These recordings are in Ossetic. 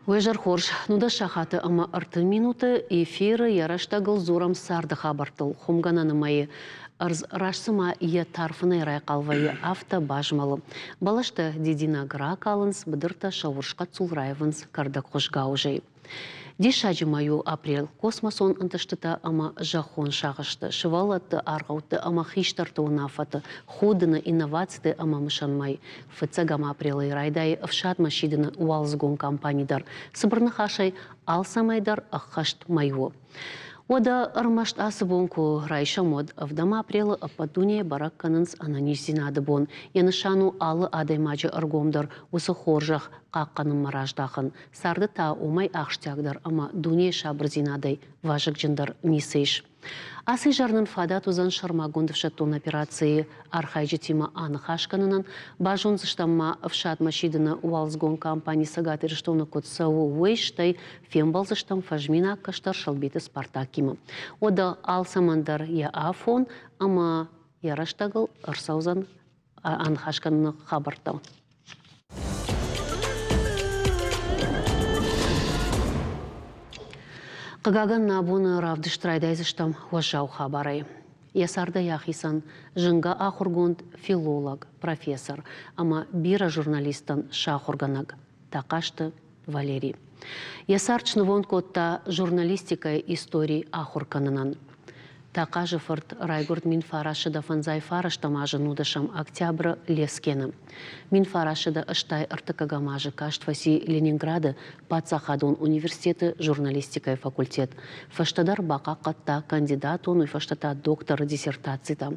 Уе зӕр хорз. 19 сахаты ӕмӕ 30 минуты эфиры йӕ рӕстӕгыл дзурӕм царды хабӕрттыл. Хуымгӕнӕны мӕйы ӕрдз раст цыма йӕ тарфынӕй райхъал вӕййы, афтӕ базмӕлы. Бӕлӕстӕ дидинӕг ракалынц, быдыртӕ сӕ урс хъӕццул раивынц кӕрдӕгхуыз гауызӕй. Диссаджы мӕй у апрель космосон ӕнтыстытӕ ӕмӕ зӕххон сагъӕсты, сывӕллӕтты аргъӕутты ӕмӕ хистӕрты уынаффӕты, худыны, инновациты ӕмӕ мысӕн мӕй. Фыццӕгӕм апрелӕй райдайы ӕфсадмӕ сидыны уалдзыгон кампани дӕр. Цыбыр ныхасӕй, алцӕмӕй дӕр ӕххӕст мӕй у. Уӕдӕ ӕрмӕст ацы бон куы райсӕм, уӕд ӕвдӕм апрелы ӕппӕт дунейы бӕрӕг кӕнынц ӕнӕниздзинады бон. Йӕ нысан у алы адӕймаджы ӕргом дӕр уыцы хорзӕх хъахъхъӕнынмӕ раздахын. Царды та уымӕй ахсджиагдӕр ӕмӕ дунейы сабырдзинадӕй вазыгджындӕр ницы ис. Ацы изӕр нын фадат уыдзӕн сӕрмагонд ӕфсӕддон операцийы архайджытимӕ аныхас кӕнынӕн. Базондзыстӕм ма ӕфсадмӕ сидыны уалдзыгон кампани Цӕгат Ирыстоны куыд цӕуы, уый, стӕй фембӕлдзыстӕм фӕзминаг кӕстӕр Сӕлбиты Спартакимӕ. Уӕдӕ алцӕмӕн дӕр йӕ афон ӕмӕ йӕ рӕстӕгыл ӕрцӕудзӕн аныхас кӕныны хабӕрттӕ. Хъыгагӕн, нӕ абоны равдыст райдайдзыстӕм уӕззау хабарӕй. Йӕ цардӕй ахицӕн зынгӕ ахуыргонд, филолог, профессор ӕмӕ бирӕ журналисттӕн сахуыргӕнӕг Тахъазты Валери. Йӕ цард снывонд кодта журналистикӕйы истори ахуыр кӕнынӕн. Тахъазы фырт райгуырд 1959 азы нудӕсӕм октябры Лескены. 1983 азы каст фӕци Ленинграды паддзахадон университеты журналистикӕйы факультет. Фӕстӕдӕр бахъахъхъӕдта кандидатон, уый фӕстӕ та докторы диссертацитӕ.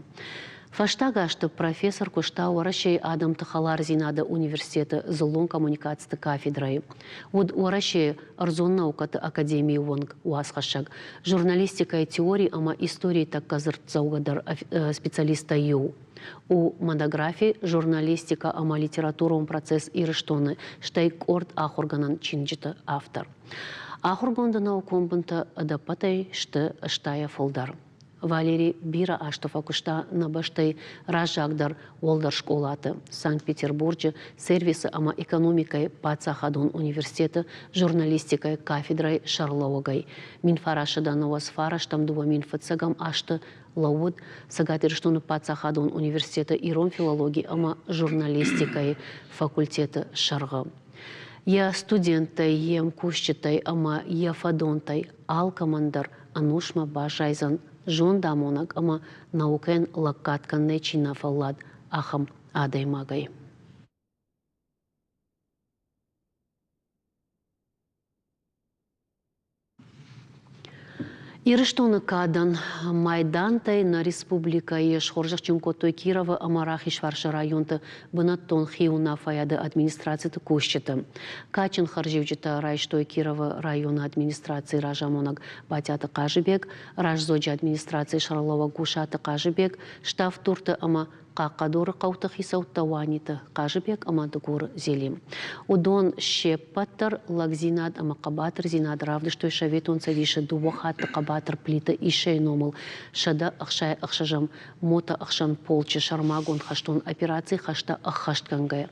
Фӕстаг азты профессор куыста Уӕрӕсейы адӕмты хӕлардзинады университеты дзыллон коммуникациты кафедрӕйы. Уыд Уӕрӕсейы ӕрдзон наукӕты академийы уӕнг, уацхӕссӕг, журналистикӕйы теори ӕмӕ историйы тӕккӕ дзырддзӕугӕдӕр специалисттӕй иу. У монографи «Журналистикӕ ӕмӕ литературон процесс Ирыстоны», стӕй къорд ахуыргӕнӕн чингуыты автор. Ахуыргонды наукон бынтӕ ӕдӕппӕтӕй сты стайӕ фылдӕр. Валери бирӕ азты фӕкуыста нӕ бӕстӕйы раззагдӕр уӕлдӕр скъолаты, Санкт-Петербурджы сервисы ӕмӕ экономикӕйы паддзахадон университеты журналистикӕйы кафедрӕйы сӕргълӕууӕгӕй. 1909 2005 азты лӕууыд Цӕгат Ирыстоны паддзахадон университеты ирон филологи ӕмӕ журналистикӕйы факультеты сӕргъы. Йӕ студенттӕй, йе мкусджытӕй ӕмӕ йӕ фӕдонтӕй алкӕмӕн дӕр ӕнусмӕ баззайдзӕн зондамонӕг ӕмӕ наукӕйӕн лӕггад кӕнынӕй чи нӕ фӕллад, ахӕм адӕймагӕй. Ирыстоны кадӕн майдантӕй нӕ республикӕйы схорзӕхджын кодтой Кировы ӕмӕ Рахизфарсы районты бынӕттон хиуынаффӕйады администрациты кусджыты. Кадджын хӕрзиуджытӕ райстой Кировы районы администрацийы разамонӕг Батиаты Хъазыбег, Раздзоджы администрацийы сӕргълӕууӕг Гусаты Хъазыбег, Ставд-Дурты ӕмӕ Хъахъхъӕдуры хъӕуты хицӕуттӕ Уаниты Хъазыбег ӕмӕ Дыгуры Зелим. Уыдон се ппӕт дӕр лӕгдзинад ӕмӕ хъӕбатырдзинад равдыстой Советон Цӕдисы дыууӕ хатты хъӕбатыр Плиты Иссӕйы номыл 166-ӕм мотоӕхсӕн полчы сӕрмагонд хӕстон операцийы хӕстӕ ӕххӕстгӕнгӕйӕ.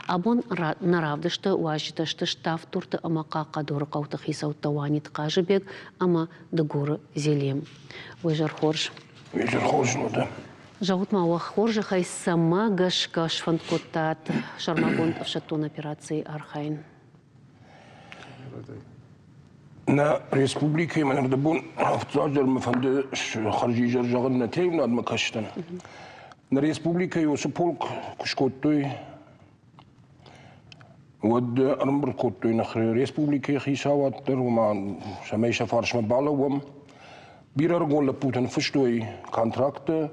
Абон нӕ равдысты уазджытӕ сты Ставд-Дурты ӕмӕ Хъахъхъӕдуры хъӕуты хицӕуттӕ Уаниты Хъазыбег ӕмӕ Дыгуры Зелим. Уе зӕр хорз! Уе зӕр хорз, Нодӕ! Зӕгъут-ма, уӕ хорзӕхӕй цӕмӕ гӕсгӕ сфӕнд кодтат сӕрмагонд ӕфсӕддон операцийы архайын? Нӕ республикӕйы мӕ ӕрдӕбон фыццаджыдӕр мӕ фӕнды хӕрзизӕр зӕгъын нӕ телеуынадмӕ кӕсджытӕн. Нӕ республикӕйы уыцы полк куы скодтой, уӕд ӕрӕмбырд кодтой нӕ республикӕйы хицауад дӕр, ома цӕмӕй сӕ фарсмӕ балӕууӕм. Бирӕ ӕрыгон лӕппутӕн фыстой контракттӕ.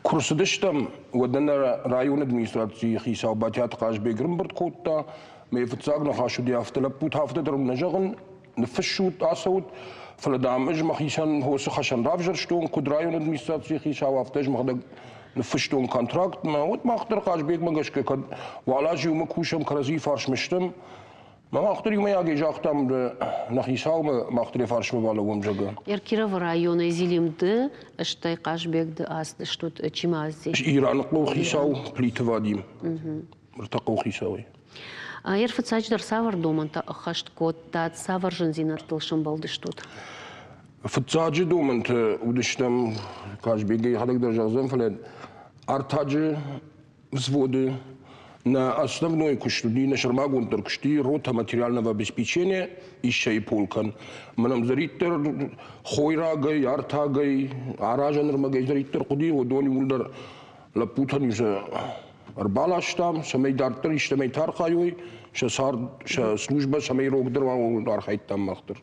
Куы рцыдыстӕм, уӕд нӕ районы администрацийы хицау Батиаты Хъазбег ӕрӕмбырд кодта. Мӕ фыццаг ныхас уыди афтӕ, лӕппутӕ афтӕ дӕр нӕ зӕгъын, ныффыссут, ацӕут, фӕлӕ, дам, ӕз мӕхицӕн хосы хӕсӕн равзӕрстон, куыд районы администрацийы хицау, афтӕ ӕз мӕхӕдӕг ныффыстон контрактмӕ. Уӕд мах дӕр Хъазбегмӕ гӕсгӕ кӕд уал азы иумӕ кусӕм, кӕрӕдзийы фарсмӕ стӕм, Мах дӕр иумӕйагӕй загътам нӕ хицаумӕ, мах дӕр йӕ фарсмӕ балӕууӕм, зӕгъгӕ. Кировы районӕй Зилимды, стӕй Хъазбегды ацыдыстут, чи ма ацыди? Ираны хъӕуы хицау Плиты Вадим. Ӕртӕ хъӕуыхицауӕй. Ӕрфыццаджыдӕр цавӕр домӕнтӕ ӕххӕст кодтат, цавӕр зындзинӕдтыл сӕмбӕлдыстут? Фыццаджы домӕнтӕ уыдыстӕм, Казбег йӕхӕдӕг дӕр зӕгъдзӕн, фӕлӕ артаджы взводы нӕ основной куыст уыди, нӕ сӕрмагонддӕр куыст уыди рота материального обеспечения Иссӕйы полкӕн. Мӕн ӕмдзӕриддӕр хойрагӕй, артагӕй, аразӕн ӕрмӕгӕй цыдӕриддӕр хъуыди, уыдон иууылдӕр лӕппутӕн сӕ ӕрбаластам, цӕмӕй дарддӕр истӕмӕй архайой, сӕ цард, сӕ службӕ цӕмӕй рогдӕр уа, ууыл архайдтам мах дӕр.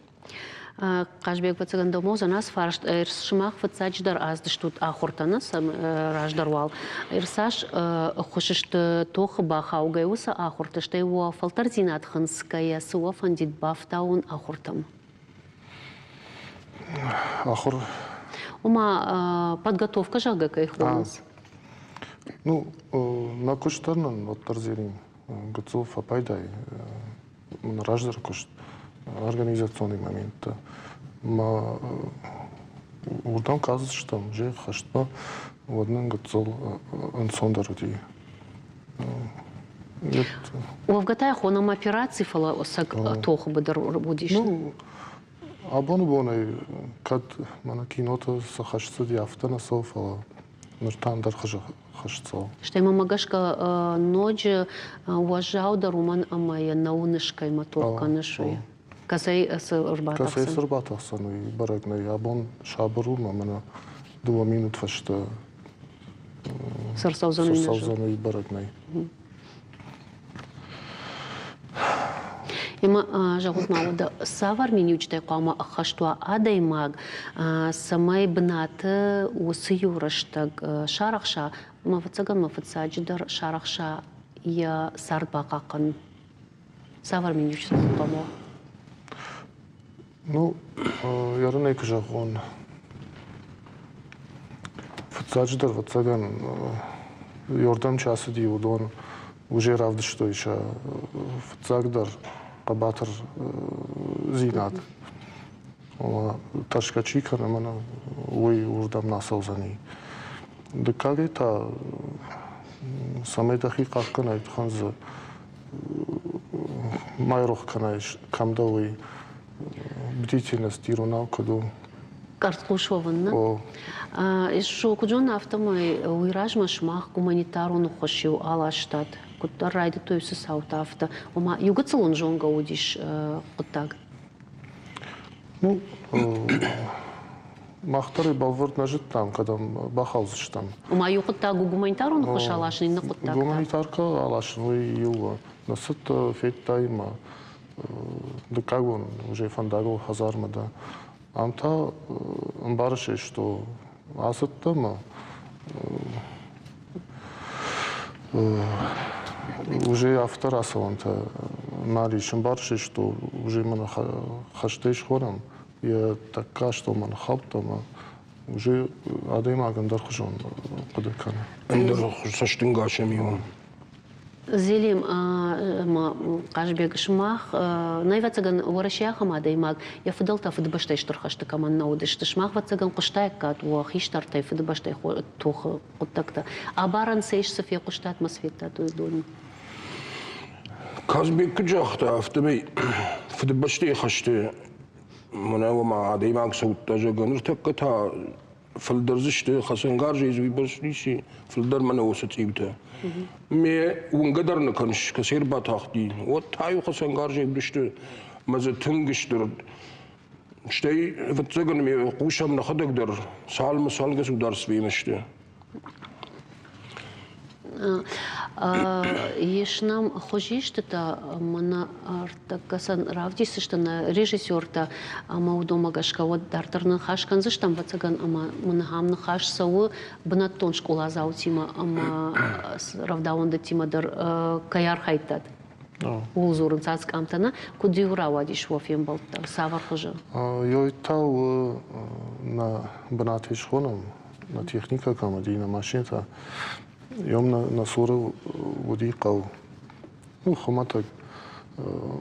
Хъазбег ӕвӕццӕгӕн домодзӕн ацы фарст. Сымах фыццаджыдӕр аздыстут ахуыртӕ, нӕ раздӕр уал. Цас ӕххуыс сты тохы бахаугӕ уыцы ахуырты, стӕй уӕ фӕлтӕрдзинад хынцгӕйӕ цы уӕ фӕндид бафтауын ахуыртӕм? Ахуыр. Ома подготовка, зӕгъгӕ, кӕй хонынц. Ну, нӕ куыст дӕр нын уӕддӕр зелин гыццыл фӕпайдай раздӕр куыст организационный моменттӕ. Ма уырдӕм кӕсдзыстӕм, же хӕстмӕ, уӕд нын гыццыл ӕнцондӕр уыди. Уӕвгӕ та хонӕм операци, фӕлӕ ӕцӕг тохы быдыр уыдис. Ну, абоны бонӕй кӕд мӕнӕ киноты цы хӕст цыди, афтӕ нӕ цӕуы, фӕлӕ ныр та ӕндӕр хуызы хӕст цӕуы. Стӕй мӕмӕ гӕсгӕ ноджы уӕззаудӕр уымӕн ӕмӕ йӕ нӕ уыныс, кӕимӕ тох кӕныс, уый. Кӕцӕй цы ӕрбатӕхдзӕн? Кӕцӕй цы ӕрбатӕхдзӕн, уый бӕрӕг нӕй. Абон сабыр у, мӕнӕ дыууӕ минут фӕстӕ цы ӕрцӕудзӕн, уый бӕрӕг нӕй. Ӕмӕ зӕгъут ма, уӕдӕ цавӕр миниуджытӕй хъуамӕ ӕххӕст уа адӕймаг, цӕмӕй бынаты уыцы иу рӕстӕг сарӕхса, ӕмӕ ӕвӕццӕгӕн ма фыццаджыдӕр сарӕхса йӕ цард бахъахъхъӕнын? Цавӕр миниуджытӕ хъуамӕ уа? Ну, ерынӕй куы зӕгъон, фыццаджыдӕр, ӕвӕццӕгӕн, Иордан чи ацыди, уыдон уже равдыстой сӕ фыццагдӕр хъӕбатырдзинад. Ома, тӕрсгӕ чи кӕны, мӕнӕ уый уырдӕм нӕ ацӕудзӕни. Дыккагӕй та, цӕмӕй дӕхи хъахъхъӕнай, тухӕн дзы ма айрох кӕнай, кӕм дӕ, уый. Бдительность иронау куыд у? Къӕрцхъус уӕвын, нӕ? Куыд зонын, афтӕмӕй уый размӕ сымах гуманитарон ӕххуыс-иу аластат. Куыддӕр райдыдтой уыцы цаутӕ, афтӕ. Ома, иу гыццыл уын зонгӕ уыдис хъуыддаг? Ну, мах дӕр бӕлвырд нӕ зыдтам, кӕдӕм бахаудзыстӕм. Ома, иу хъуыддаг у гуманитарон ӕххуыс аласын, иннӕ хъуыддаг та? Гуманитаркӕ аласын, уый иу нӕ цыдтӕ, федтай ма дыккаг бон уже фӕндагыл хӕдзармӕ дӕ. Ам та ӕмбарыс, что ацыдтӕ ӕмӕ уже афтӕ рацӕуӕнтӕ нал ис. Ӕмбарыс, что уже мӕнӕ хӕстӕй схонӕм, йӕ тӕккӕ астӕумӕ ныххаудта ӕмӕ уже адӕймаг ӕндӕрхуызон хъуыды кӕны. Ӕндӕр цӕстӕнгас ӕм иу. Зелим ӕмӕ Хъазбег, сымах, нӕ ӕвӕццӕгӕн, Уӕрӕсе ахӕм адӕймаг, йӕ фыдӕлтӕ Фыдыбӕстӕйы Стыр хӕсты кӕмӕн нӕ уыдысты. Сымах, ӕвӕццӕгӕн, хъуыстаиккат уӕ хистӕртӕй Фыдыбӕстӕйы тохы хъуыддӕгтӕ. Абарӕн сӕ ис, цы фехъуыстат мӕ цы федтат, уыдон? Казбек куыд загъта, афтӕмӕй Фыдыбӕстӕйы хӕсты мӕнӕ ома адӕймаг цы уыдта, зӕгъгӕ, ныртӕккӕ та фылдӕр дзы сты хӕцӕнгарзӕй дзы уыйбӕрц ницы, фылдӕр мӕнӕ уыцы цъиутӕ. Ме уынгӕ дӕр нӕ кӕныс, кӕцы ӕрбатахти, уӕд та-иу хӕцӕнгарзӕй уыдысты мӕ дзы тынг стыр. Стӕй, ӕвӕццӕгӕн, ме хъусӕм нӕхӕдӕг дӕр, цалынмӕ цал государствимӕ сты. Ис нӕм хуызистытӕ, мӕнӕ ӕртӕккӕ сӕ равдисдзысты нӕ режиссертӕ ӕмӕ уыдонмӕ гӕсгӕ уӕд дарддӕр ныхас кӕндзыстӕм, ӕвӕццӕгӕн, ӕмӕ мын ахӕм ныхас цӕуы бынӕттон скъоладзаутимӕ ӕмӕ рӕвдауӕндӕттимӕ дӕр кӕй архайдтат. Ууыл дзурынц ацы къамтӕ нӕ. Куыд-иу рауадис уӕ фембӕлдтӕ, цавӕр хуызы? Ёй та у нӕ бынатӕй схонӕм, нӕ техникӕ кӕм уыди, нӕ машинӕтӕ. Ём нӕ цуры уыди хъӕу. Ну, хуымӕтӕг.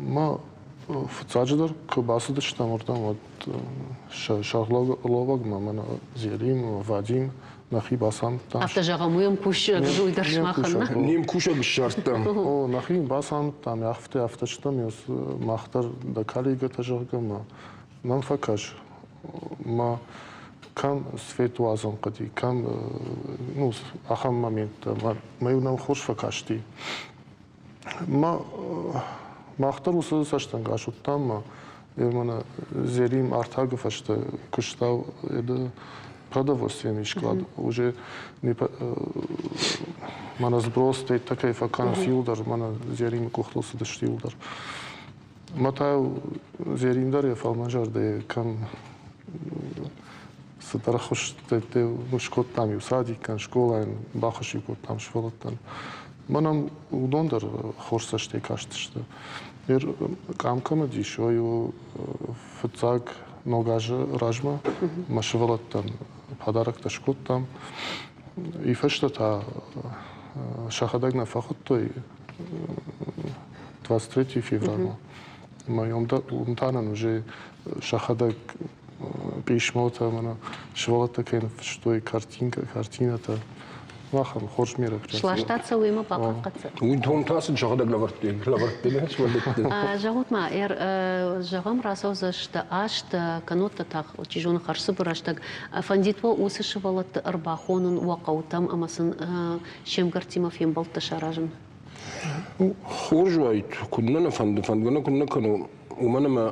Ма фыццаджыдӕр куы бацыдыстӕм уырдӕм, уӕд сӕ сӕргълӕууӕгмӕ мӕнӕ Зелим, Вадим. Нӕхи бацамыдтам. Афтӕ зӕгъӕм, уый ӕмкусӕг, уый дӕр сымахӕн нӕ? Не мкусӕг ссардтам. О, нӕхи бацамыдтам, афтӕ афтӕ стӕм, мах дӕр дӕ коллегӕтӕ, зӕгъгӕ, ма нӕм фӕкӕс. Ма кӕм свет уадзын хъуыди, кӕм, ну, ахӕм моменттӕ. Мӕ-иу нӕм хорз фӕкасти. Ма мах дӕр уыцы цӕстӕнгас уыдтам, ма мӕнӕ Зелим артагы фӕстӕ куыста продовольственный склад. Уже мӕнӕ сброс такой фӕкӕнынц иуылдӕр, мӕнӕ Зелимы къухтыл цыдысты иуылдӕр. Мӕ та Зелим дӕр йӕ фӕлмӕнзӕрдӕйы кӕм цыдӕр ӕххуыстӕ скодтам иу садикӕн, скъолайӕн, баххуыс-иу кодтам сывӕллӕттӕн. Мӕнӕн уыдон дӕр хорз цӕстӕй кастысты. Ныр къам кӕм уыдис, уый у фыццаг Ног азы размӕ мӕ сывӕллӕттӕн подароктӕ скодтам. И фӕстӕ та сӕхӕдӕг нӕ фӕхуыдтой 23 февралмӕ. Ӕмӕ уым та нын уже сӕхӕдӕг писмотӕ, мӕнӕ сывӕллӕттӕ кӕй ныффыстой картинкӕ, картинӕтӕ. Ахӕм хорз мероприятие. Сластат сӕ уемӕ бахъахъхъӕд сӕ. Уый том та сын сӕхӕдӕг лӕвӕрдтой, лӕвӕрдтой нӕ сывӕллӕтты. Зӕгъут-ма, зӕгъӕм, рацӕудзысты азтӕ, кӕннод та, чи зоны, хӕрзцыбыр рӕстӕг. Фӕндид уӕ уыцы сывӕллӕтты ӕрбахонын уӕ хъӕутӕм ӕмӕ сын се мгӕрттимӕ фембӕлдтӕ саразын? Хорз уаид, куыд нӕ нӕ фӕнды, фӕндгӕ нӕ куыд нӕ кӕны, уымӕн ӕмӕ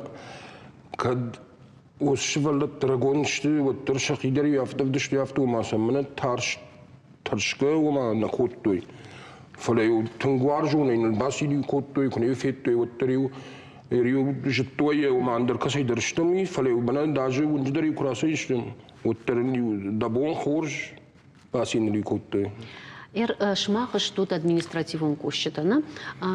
кӕд уыцы сывӕллӕттӕ рагон сты, уӕддӕр сӕхи дӕр афтӕ ӕвдыстой, афтӕ ома сӕ мӕнӕ тарст, тӕрсгӕ ома нӕ кодтой. Фӕлӕ-иу тынг уарзонӕй ныл бацин кодтой, куы нӕ федтой, уӕддӕр-иу зыдтой, ома ӕндӕр кӕцӕйдӕр стӕм, фӕлӕ-иу мӕнӕ даже уынджы дӕр-иу куы рацыдысты, уӕддӕр ын-иу дӕ бон хорз, бацин кодтой. Сымах стут административон кусджытӕ, нӕ?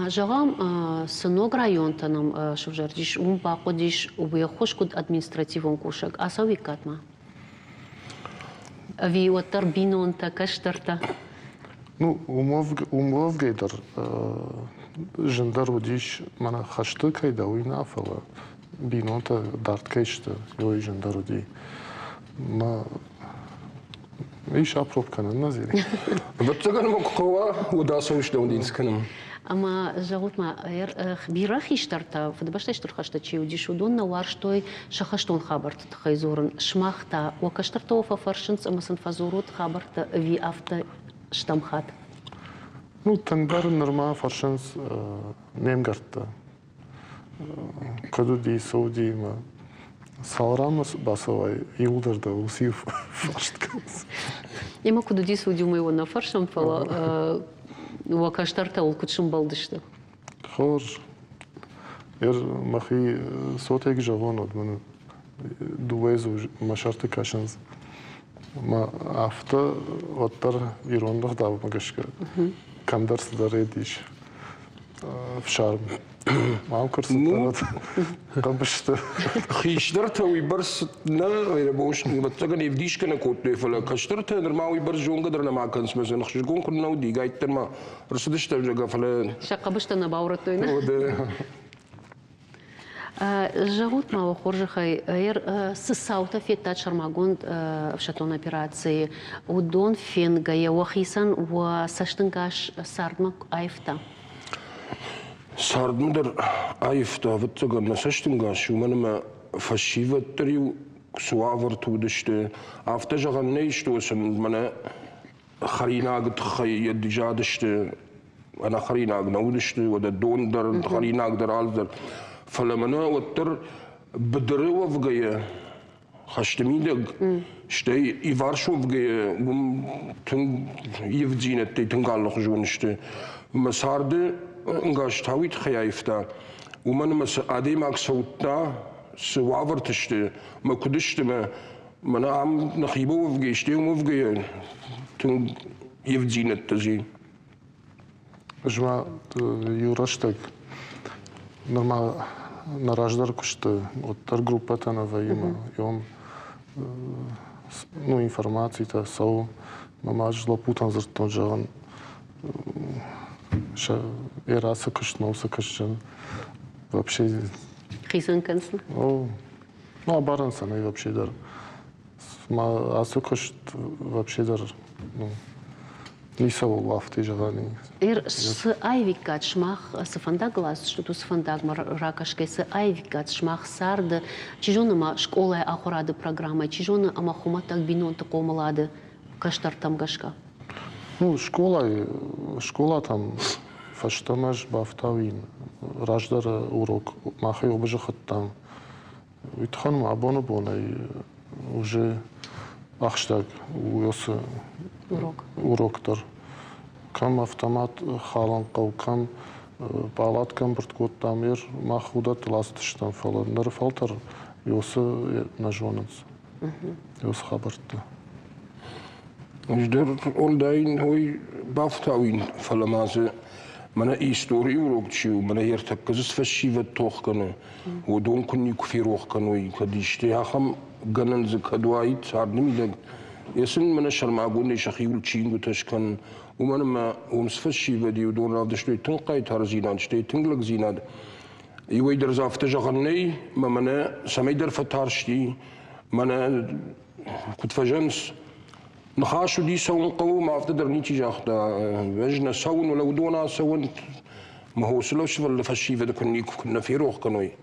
Зӕгъӕм, цы ног районтӕ нӕм сывзӕрдис, уым бахъуыдис уе ххуыс куыд административон кусӕг. Ацӕуиккат ма? Ӕви уӕддӕр бинонтӕ, кӕстӕртӕ? Ну, уым уӕвгӕй дӕр зындӕр уыдис, мӕнӕ хӕсты кӕй дӕ, уый нӕ, фӕлӕ бинонтӕ дард кӕй сты, уый зындӕр уыди. Мӕ Ис апроп кӕнӕн нӕ зери. Ӕвӕццӕгӕн мӕ куы хъӕуа, уӕд ацӕуыс дӕундинц кӕнын. Ӕмӕ зӕгъут-ма, бирӕ хистӕртӕ, Фыдыбӕстӕйы Стыр хӕсты чи уыдис, уыдон нӕ уарзтой сӕ хӕстон хабӕртты тыххӕй дзурын. Сымах та уӕ кӕстӕртӕ уӕ фӕфӕрсынц ӕмӕ сын фӕдзурут хабӕрттӕ ӕви афтӕ стӕм хатт? Ну, тынгдӕр нырма фӕрсынц не мгӕрттӕ. Куыд уыди, цы уыди ӕмӕ цал ранмӕ бацӕуай, иуылдӕр дӕ уыцы фарст кӕнынц. Ӕмӕ куыд уыди, цы уыди, уымӕй уӕ нӕ фӕрсӕм, фӕлӕ уӕ кӕстӕртӕ уыл куыд сӕмбӕлдысты? Хорз. Ер мӕхи цотӕй зӕгъон, уӕд мын дыууӕ дзы мӕ сӕрты кӕсынц. Мӕ афтӕ уӕддӕр ирон ӕгъдаумӕ гӕсгӕ кӕмдӕр цыдӕр ред ис. Ӕфсарм. Мам куы рцыдтӕн, хъӕбысты. Хистӕртӕ уыйбӕрц нӕ, ӕвӕццӕгӕн, ӕвдисгӕ нӕ кодтой, фӕлӕ кӕстӕртӕ нырма уыйбӕрц зонгӕ дӕр нӕма кӕнынц, мӕ сын ӕхсызгон куыд нӕ уыди, гайддӕр ма ӕрцыдысты, зӕгъгӕ, фӕлӕ... Сӕ хъӕбыстӕ нӕ баурӕдтой, нӕ? Зӕгъут ма уӕ хорзӕхӕй, цы цаутӕ федтат сӕрмагонд ӕфсӕддон операцийы, уыдон фенгӕйӕ уӕхицӕн уӕ цӕстӕнгас цардмӕ аивта? Цардмӕ дӕр аивта, ӕвӕццӕгӕн, нӕ цӕстӕнгас, уымӕн ӕмӕ фӕсивӕд дӕр-иу цы уавӕрты уыдысты, афтӕ зӕгъӕн нӕ истой сын, мӕнӕ хӕринагы тыххӕй йӕ задысты, ӕнӕхӕринаг нӕ уыдысты, уӕдӕ дон дӕр, хӕринаг дӕр, алы дӕр. Фӕлӕ мӕнӕ уӕддӕр быдыры уӕвгӕйӕ, хӕсты мидӕг, стӕй иварс уӕвгӕйӕ, уым тынг ивддзинӕдтӕй тынг алыхуызон сты. Мӕ царды ӕнгас та уый тыххӕй аивта, уымӕн ӕмӕ цы адӕймаг сӕ уыдта, цы уавӕрты сты, мӕ куыд сты, мӕ Мӕнӕ ам нӕхимӕ уӕвгӕ, стӕй уым уӕвгӕйӕ тынг ивддзинӕдтӕ зи. Ӕз ма иу рӕстӕг нырма нӕ раздӕр куысты уӕддӕр группӕтӕ нӕ вӕййы ӕмӕ ну, информацитӕ цӕуы. Мӕ ма ӕз лӕппутӕн дзырдтон, зӕгъын, сӕ йӕ цы куыст нӕу, цы куыст вообще Хицӕн кӕнынц? Ну, абарӕн сӕ нӕй вообще дӕр. Ацы куыст вообще дӕр ну, ницӕуыл у афтӕ зӕгъӕн. Ир, цы аивиккат сымах, цы фӕндагыл ацыдыстут, уыцы фӕндагмӕ ракӕсгӕ, цы аивиккат сымах царды, чи зоны ма скъолайы ахуырады программӕ, чи зоны ӕмӕ хуымӕтӕг бинонты хъомылады кӕстӕртӕм гӕсгӕ? Ну, скъолайы, скъолатӕм фӕстӕмӕ ӕз бафтауин раздӕры урок махӕй обызы хуыдтам. Уый тыххӕн ма абоны бонӕй уже ахстаг у уыцы урок. Урок дӕр. Кӕм автомат халын хъӕуы, кӕм палаткӕ ӕмбырд кодтам, ер мах уыдӕттыл ацыдыстӕм, фӕлӕ ныры фӕлтӕр уыцы нӕ зонынц, уыцы хабӕрттӕ. Ӕз дӕр уӕлдай уый бафтауин, фӕлӕ ма дзы мӕнӕ историйы урок чи у, мӕнӕ ӕртӕккӕ дзы цы фӕсивӕд тох кӕны, уыдон куы никуы ферох кӕной, кӕд исты ахӕм гӕнӕн дзы кӕд уаид царды мидӕг, йӕ сын мӕнӕ сӕрмагондӕй сӕхиуыл чингуытӕ скӕнын, уымӕн ӕмӕ уым цы фӕсивӕд и, уыдон равдыстой тынг хъайтардзинад, стӕй тынг лӕгдзинад. Иуӕй дӕр дзы афтӕ зӕгъӕн нӕй, мӕ мӕнӕ цӕмӕйдӕр фӕтарсти, мӕнӕ куыд фӕзӕнц, ныхас уыди цӕуын хъӕуы, мӕ афтӕ дӕр ничи загъта, ӕз нӕ цӕуын, фӕлӕ уыдон ацӕуӕнт, мӕ хосылӕ сывӕллы фӕсивӕды куы никуы нӕ ферох кӕной.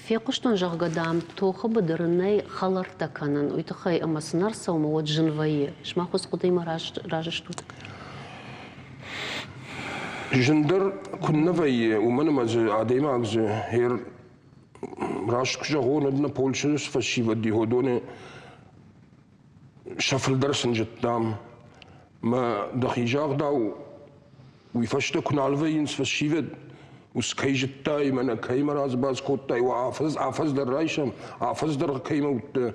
Фехъуыстон, зӕгъгӕ, дам, тохы быдыры нӕй хӕлӕрттӕ кӕнын, уый тыххӕй ӕмӕ цы нӕ рцӕуы, уӕд зын вӕййы. Сымах уыцы хъуыдыимӕ разы стут? Зындӕр куыннӕ вӕййы, уымӕн ӕмӕ дзы адӕймаг дзы раст куы зӕгъон, уӕд нӕ Польшӕйы цы фӕсивӕд и, уыдоны сӕ фылдӕр сын зыдтам. Мӕ дӕхи загъдау, уый фӕстӕ куы нал вӕййынц фӕсивӕд, ус кӕй зыдтай, мӕнӕ кӕимӕ разыбадз кодтай, уӕ афӕдз, афӕдз дӕр райсӕм, афӕдз дӕр кӕимӕ уыдтӕ.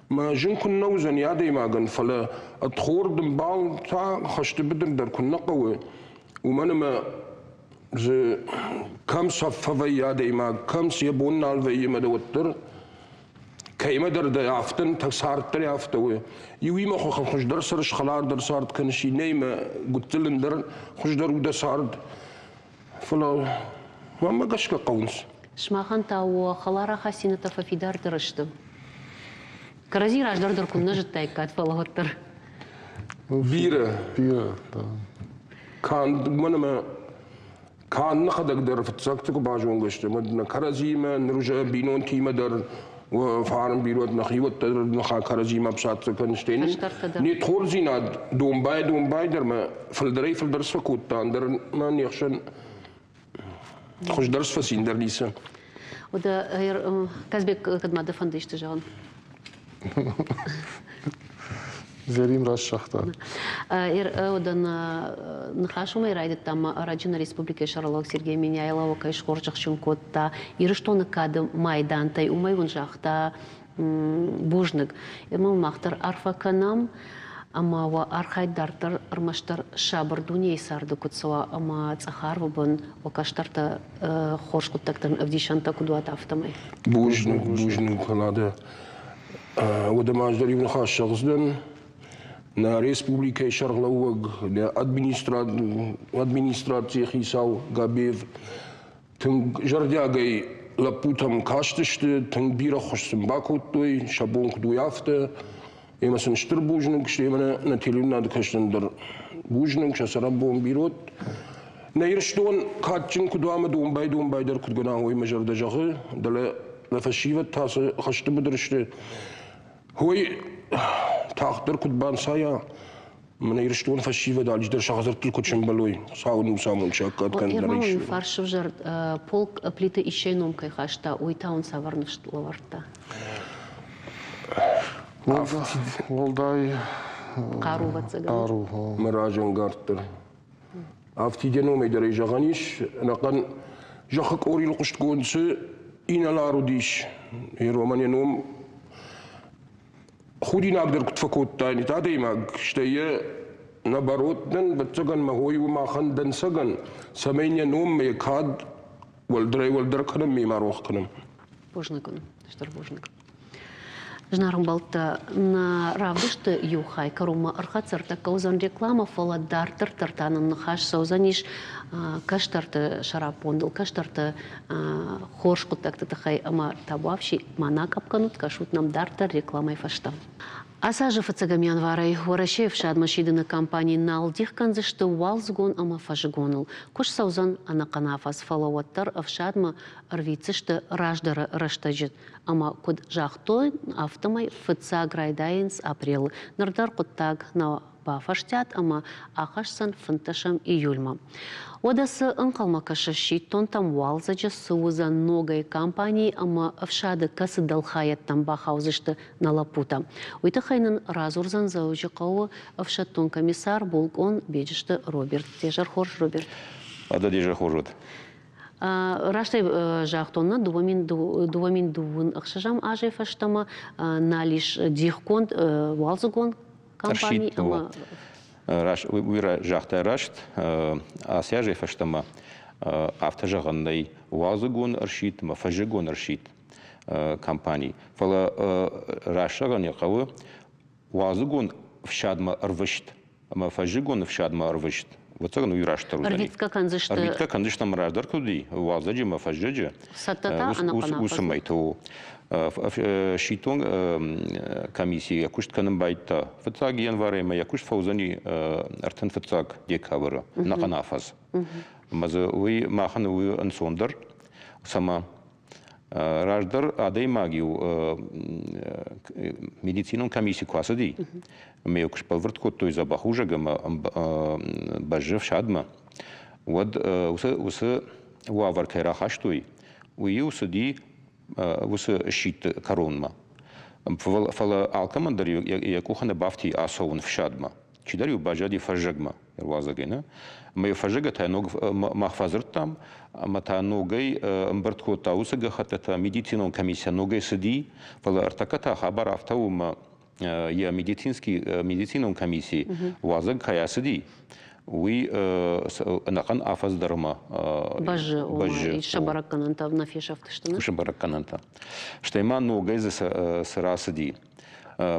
Мӕ зын куыннӕ уыдзӕни адӕймагӕн, фӕлӕ ӕдхорд ӕмбал та хӕсты быдыр дӕр куыннӕ хъӕуы, уымӕн ӕмӕ дзы кӕм цӕф фӕвӕййы адӕймаг, кӕм цы йӕ бон нал вӕййы ӕмӕ дӕ уӕддӕр кӕимӕдӕр дӕ афтӕ цард дӕр афтӕ у. Иуимӕ хуыздӕр цӕрыс, хӕлардӕр цард кӕныс, иннӕимӕ гуыццыл ӕндӕр хуыздӕр у дӕ цард. Фӕлӕ мӕнмӕ гӕсгӕ хъӕуынц. Сымахӕн та уӕ хӕлар ахастинӕтӕ фӕфидардӕр сты. Кӕрӕдзи раздӕр дӕр куыннӕ зыдтаиккат, фӕлӕ уӕддӕр. Бирӕ. Бирӕ, да. Канд уымӕн ӕмӕ канд нӕхӕдӕг дӕр фыццӕгты куы базонгӕ сты, уӕд нӕ кӕрӕдзиимӕ, ныр уже бинонтимӕ дӕр фарн бирӕ нӕхиуӕттӕ дӕр нӕ кӕрӕдзимӕ ӕфсаддзӕ кӕнын, стӕй не тхордзинад домбай-домбайдӕр мӕ фылдӕрӕй-фылдӕр цы фӕкодта, ӕндӕр мӕ не хсӕн хуыздӕр сфӕци, ӕндӕр ницы. Уӕдӕ Казбек, кӕд ма дӕ фӕнды исты зӕгъын? Зерим раст загъта. Уӕдӕ ныхас уымӕй райдыдта ӕмӕ ӕрӕджы нӕ республикӕйы сӕргълӕууӕг Сергей Меняйло кӕй схорзӕхджын кодта Ирыстоны кады майдантӕй, уымӕй уын загъта бузныг. Ӕмӕ мах дӕр арфӕ кӕнӕм ӕмӕ уӕ архайд дарддӕр ӕрмӕстдӕр сабыр дунейы царды куыд цӕуа ӕмӕ цъӕх арвы бын уӕ кӕстӕртӕ хорз хъуыддӕгтӕн ӕвдисӕнтӕ куыд уат, афтӕмӕй. Бузныг, бузныг, Канадӕ. Уӕдӕ ма ӕз дӕр иу ныхас зӕгъдзынӕн. Нӕ республикӕйы сӕргълӕууӕг, нӕ администрацийы хицау Габеев тынг зӕрдиагӕй лӕппутӕм кастысты, тынг бирӕ ххуыс сын бакодтой, сӕ бон куыд уый, афтӕ. Ӕмӕ сын стыр бузныг сты, ӕмӕ нӕ телеуынынады кӕсынӕн дӕр бузныг, сӕ цӕрӕнбон бирӕ. Нӕ Ирыстон кадджын куыд уа ӕмӕ домбай-домбай дӕр куыд гӕнӕн, уый мӕ зӕрдӕ зӕгъы. Дӕлӕ нӕ фӕсивӕд та цы хӕсты быдыр сты, уый тагъддӕр куыд банцайа, мӕнӕ Ирыстон фӕсивӕд алчидӕр сӕ хӕдзӕрттыл куыд сӕмбӕлой, Хуыцауы нуц амонд саккаг кӕн дӕр ис. Фарс сывзӕрд полк Плиты Иссӕйы ном кӕй хаста, уый та уын цавӕр ныфс лӕвӕрдта? Уӕлдай хъару, ӕвӕццӕгӕн. Хъару. Мӕ разӕнгарддӕр. Афтид йӕ номӕй дӕр ӕй зӕгъӕн ис, ӕнӕхъӕн зӕххы къорийыл хъуыстгонд цы инӕлар уыдис, Роман йӕ ном худинаг дӕр куыд фӕкодтаид адӕймаг, стӕй йӕ наоборот дӕн, ӕвӕццӕгӕн, мӕ хой у махӕн дӕнцӕгӕн, цӕмӕй йӕ ном, йӕ кад уӕлдӕрӕй-уӕлдӕр кӕнӕм, ме ма рох кӕнӕм. Бузныг уын, стыр бузныг. Зынаргъ ӕмбӕлттӕ, нӕ равдысты иу хай кӕронмӕ ӕрхӕццӕ ӕртӕккӕ уыдзӕн рекламӕ, фӕлӕ дарддӕр дӕр та нын ныхас цӕудзӕнис кӕстӕрты сӕраппондыл, кӕстӕрты хорз хъуыддӕгты тыххӕй ӕмӕ табуафси ма накъӕпп кӕнут, кӕсут нӕм дарддӕр рекламӕйы фӕстӕ. Ацы азы фыццӕгӕм январӕй Уӕрӕсейы ӕфсадмӕ сидыны кампани нал дих кӕндзысты уалдзыгон ӕмӕ фӕзыгоныл. Куыст цӕудзӕн ӕнӕхъӕн афӕдз, фӕлӕ уӕддӕр ӕфсадмӕ ӕрвитдзысты раздӕры рӕстӕджы ӕмӕ куыд загътой, афтӕмӕй фыццаг райдайынц апрелы. Ныр дӕр хъуыддаг нӕ бафӕстиат ӕмӕ ахӕсдзӕн 15 июльмӕ. Уӕдӕ цы ӕнхъӕлмӕ кӕсы сидтонтӕм уалдзӕджы, цы уыдзӕн ногӕй кампанийы ӕмӕ ӕфсады кӕцы дӕлхайӕдтӕм бахаудзысты нӕ лӕппутӕ? Уый тыххӕй нын радзурдзӕн Дзӕуджыхъӕуы ӕфсӕддон комиссар булкъон Беджызты Роберт. Де зӕр хорз, Роберт. Ада де зӕр хорз уӕд. Раст ӕй загътон, нӕ 2026 азӕй фӕстӕмӕ нал ис дихгонд уалдзыгон компани ӕмӕ Уый загътай раст, ацы азӕй фӕстӕмӕ афтӕ зӕгъӕн нӕй уалдзыгон ӕрсидт ӕмӕ фӕззыгон ӕрсидт компани. Фӕлӕ раст зӕгъӕн йӕ хъӕуы уалдзыгон ӕфсадмӕ ӕрвыст ӕмӕ фӕззыгон ӕфсадмӕ ӕрвыст, ӕвӕццӕгӕн, уый растдӕр уыдзӕни. Ӕрвитгӕ кӕндзысты. Ӕрвитгӕ кӕндзысты ӕмӕ раздӕр куыд уыди, уалдзӕджы ӕмӕ фӕззӕджы. Цӕттӕ та ӕнӕхъӕн Уыцы мӕйты у. Сидтон комисси йӕ куыст кӕнын байдыдта фыццаг январӕй ӕмӕ йӕ куыст фӕуыдзӕни 31 декабры, ӕнӕхъӕн афӕдз. Ӕмӕ дзы уый махӕн у ӕнцондӕр, цӕмӕ Раздӕр адӕймаг-иу медицинон комисси куы ацыди, ӕмӕ-иу куы сбӕлвырд кодтой дзӕбӕхузӕг ӕмӕ бӕззы ӕфсадмӕ, уӕд уыцы уавӕр кӕй рахастой, уый-иу цыди уыцы сидты кӕронмӕ. Фӕлӕ алкӕмӕн дӕр йӕ къухы нӕ бафти ацӕуын ӕфсадмӕ. Чидӕр-иу баззади фӕззӕгмӕ ӕруадзӕгӕй, нӕ? Ӕмӕ фӕззӕгӕ та ног мах фӕдзырдтам, ӕмӕ та ногӕй ӕмбырд кодта уыцы гӕххӕттытӕ, медицинон комиссия ногӕй цыди, фӕлӕ ӕртӕккӕ та хабар афтӕ у, ӕмӕ йӕ медицинский медицинон комисси уадзӕг кӕй ацыди, уый ӕнӕхъӕн афӕдз дӕр ма бӕззы, бӕззы. Сӕ бӕрӕггӕнӕнтӕ нӕ фесӕфтысты. Сӕ бӕрӕггӕнӕнтӕ. Стӕй ма ногӕй дзы цы рацыди,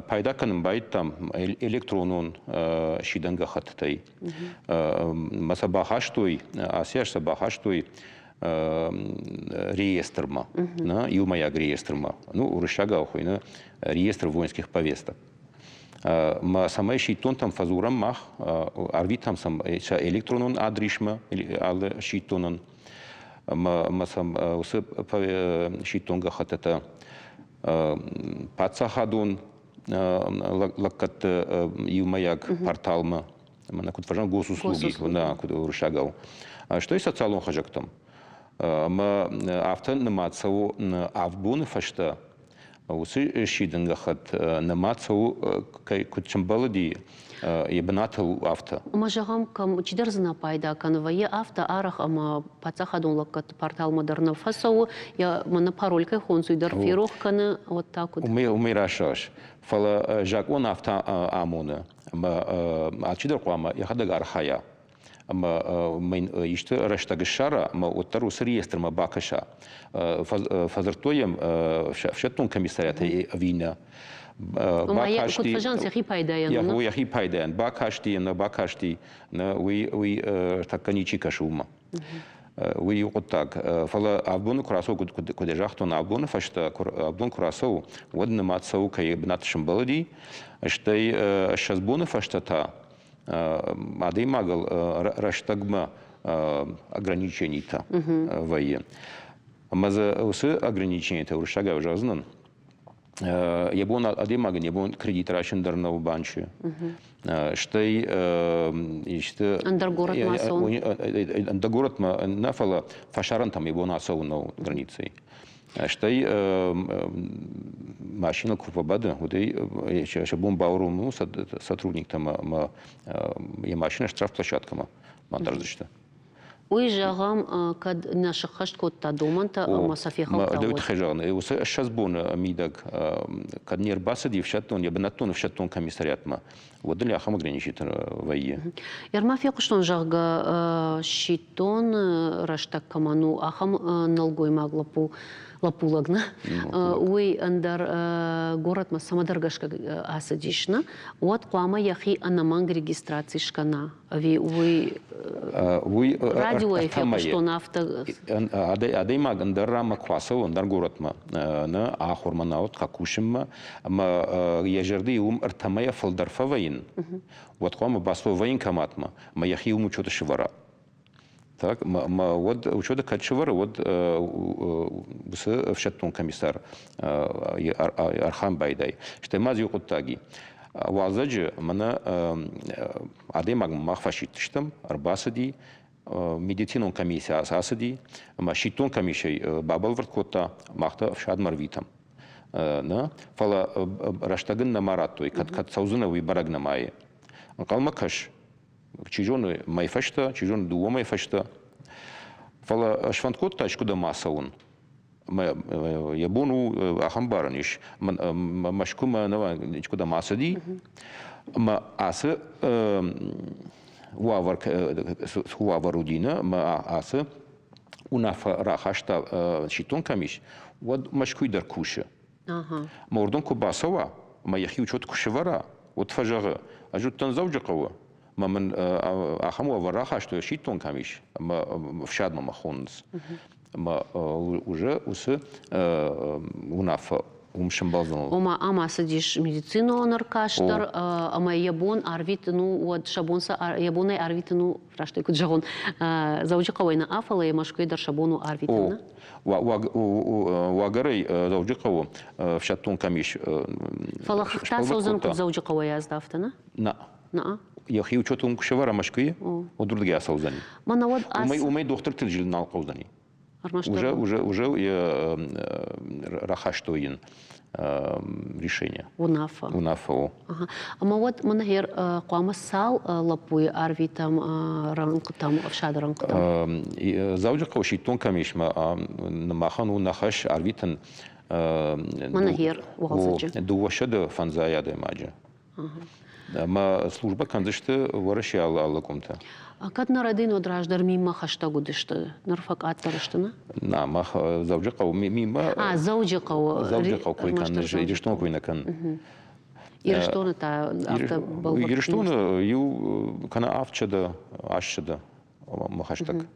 Пайда кӕнын байдыдтам электронон сидӕн гӕххӕттытӕй. Мӕ сӕ бахастой, ацы аз сӕ бахастой реестрмӕ, иумӕйаг реестрмӕ. Ну, уырыссагау хуыйны реестр воинских повесток. Мӕ цӕмӕй сидтонтӕм фӕдзурӕм мах, арвитӕм сӕм сӕ электронон адрисмӕ алы сидтонӕн, ӕмӕ сӕм уыцы сидтон гӕххӕттытӕ паддзахадон лӕггӕдты иумӕйаг порталмӕ, мӕнӕ куыд фӕзӕгъӕм, госуслуги, нӕ, куыд уырыссагау, стӕй социалон хызӕгтӕм. Ӕмӕ афтӕ нымад цӕуы авд боны фӕстӕ уыцы сидын гӕххӕтт нымад цӕуы, куыд сӕмбӕлыди йӕ бынатыл, афтӕ. Ӕмӕ зӕгъӕм, кӕм чидӕр дзы нӕ пайда кӕны, вӕййы афтӕ арӕх ӕмӕ паддзахадон лӕггӕдты порталмӕ дӕр нӕ фӕцӕуы, йӕ мӕнӕ пароль кӕй хонынц, уый дӕр ферох кӕны, уӕд та куыд? Уымӕй рӕсӕгъыс. Фӕлӕ закъон афтӕ амоны, ӕмӕ алчидӕр хъуамӕ йӕхӕдӕг архайа ӕмӕ мӕн исты рӕстӕг ссара ӕмӕ уӕддӕр уыцы реестрмӕ бакӕса. Фӕдзырдтой йӕм ӕфсӕддон комиссариатӕй ӕви нӕ. Бакасти, куыд фӕзӕгъынц, йӕхи пайдайӕн. Йӕхи пайдайӕн. Бакасти, нӕ бакасти, нӕ, уый, уый тӕккӕ ничи кӕсы уымӕ. Уый иу хъуыддаг. Фӕлӕ авд боны куы рацӕуы, куыд ӕз загътон, 7 боны фӕстӕ 7 бон куы рацӕуы, уӕд нымад цӕуы, кӕй бынат сӕмбӕлыди. Стӕй 20 боны фӕстӕ та адӕймагыл рӕстӕгмӕ ограниченитӕ вӕййы. Ӕмӕ дзы уыцы ограниченитӕ уырыссагау зӕгъдзынӕн, йӕ бон адӕймагӕн йӕ бон кредит райсын дӕр нӕу банчы. Стӕй исты ӕндӕр горӕтмӕ ацӕуын. Ӕндӕр горӕтмӕ нӕ, фӕлӕ фӕсарӕнтӕм йӕ бон ацӕуын нӕу границӕй. Стӕй машинӕ куы фӕбады, уӕд сӕ бон бауромын у сотрудниктӕм ӕмӕ йӕ машинӕ штрафплощадкӕмӕ бандардзысты. Уый, зӕгъӕм, кӕд нӕ сыххӕст кодта домӕнтӕ ӕмӕ сӕ фехӕлдта, уӕд. Тыххӕй зӕгъын, уыцы 20 боны мидӕг кӕд не рбацыди ӕфсӕддон, йӕ бынӕттон ӕфсӕддон комиссариатмӕ, уӕд ын ахӕм ограничитель вӕййы. Ӕрма фехъуыстон, зӕгъгӕ, сидтон рӕстӕг кӕмӕн у, ахӕм нӕлгоймаг лӕппу. Лӕппулӕг нӕ? Уый ӕндӕр горӕтмӕ цӕмӕдӕр гӕсгӕ ацыдис, нӕ? Уӕд хъуамӕ йӕхи ӕнӕмӕнг регистраци скӕна? Ӕви уый уый радиойы фехъуыстон афтӕ? Адӕймаг ӕндӕр ранмӕ куы ацӕуы, ӕндӕр горӕтмӕ, нӕ ахуырмӕ науӕд кусынмӕ, ӕмӕ йӕ зӕрдӕйы уым ӕртӕмӕйӕ фылдӕр фӕвӕййын, уӕд хъуамӕ бацӕуа военкоматмӕ ӕмӕ йӕхи уым учеты сывӕра. Так, ма уӕд учеты кӕд сывӕры, уӕд уыцы ӕфсӕддон комиссар ӕрхӕм байдай. Стӕй ма дзы иу хъуыддаги. Уалдзӕджы мӕнӕ адӕймагмӕ мах фӕсидтыстӕм, ӕрбацыди, медицинон комисси ацыди, ӕмӕ сидтон комиссийы бабӕлвырд кодта, мах та ӕфсадмӕ ӕрвитӕм. Нӕ, фӕлӕ рӕстӕг ын нӕма радтой, кӕд кӕд цӕудзынӕ, уый бӕрӕг нӕма и. Ӕнхъӕлмӕ кӕс, чи зоны, мӕй фӕстӕ, чи зоны, дыууӕ мӕй фӕстӕ. Фӕлӕ сфӕнд кодта искуыдӕм ацӕуын. Йӕ бон у ахӕм барӕн ис. Мӕскуымӕ искуыдӕм ацыди. Ӕмӕ ацы уавӕр цы уавӕр уыди, нӕ, ӕмӕ ацы уынаффӕ рахаста сидтон комисс, уӕд Мӕскуыйы дӕр кусы. Ӕмӕ уырдӕм куы бацӕуа ӕмӕ йӕхи учет куы сӕвӕра, уӕд фӕзӕгъы, ӕз уыдтӕн Дзӕуджыхъӕуы, ӕмӕ мын ахӕм уавӕр рахастой сидтон къамис, ӕмӕ ӕфсадмӕ мӕ хонынц. Ӕмӕ уже уыцы уынаффӕ уым сӕмбӕлдзӕн. Ома ам ацыдис медицинон ӕркаст дӕр, ӕмӕ йӕ бон арвитын у, уӕд сӕ бон йӕ бонӕй арвитын у, раст ӕй куыд зӕгъон, Дзӕуджыхъӕуӕй нӕ, фӕлӕ йӕ Мӕскуыйы дӕр сӕ бон у арвитын, нӕ? Уагӕрӕй Дзӕуджыхъӕуы ӕфсӕддон къамис Фӕлӕ хыгъдтӕ цӕудзӕн куыд Дзӕуджыхъӕуӕй аздӕхтӕ, нӕ? Нӕ. Нӕ. Йӕхи учеты уым куы сӕвӕра Мӕскуыйы, уӕд уырдыгӕй ацӕудзӕни. Мӕнӕ уӕд Уымӕй, уымӕй дохтырты зилын нал хъӕудзӕни. Уже, уже, уже рахастой йын решение. Уынаффӕ. Уынаффӕ, о. Ӕмӕ уӕд мӕнӕ гъер хъуамӕ цал лӕппуйы арвитӕм рӕнхъытӕм, ӕфсады рӕнхъытӕм? Дзӕуджыхъӕуы сидтон комисмӕ махӕн у нӕ хӕс арвитын Мӕнӕ гъер уалдзӕджы. 205 адӕймаджы. Ӕмӕ службӕ кӕндзысты Уӕрӕсейы алы къуымты. Кӕд нӕ рӕдийын, уӕд раздӕр миммӕ хӕстӕг уыдысты, ныр фӕкъаддӕр сты, нӕ? Нӕ, мах Дзӕуджыхъӕуы миммӕ. А, Дзӕуджыхъӕуы. Дзӕуджыхъӕуы кой кӕнын, Ирыстоны кой нӕ кӕнын. Ирыстоны та афтӕ бӕлвырд. Ирыстоны иу кӕнӕ 700, 800 мӕ хӕстӕг.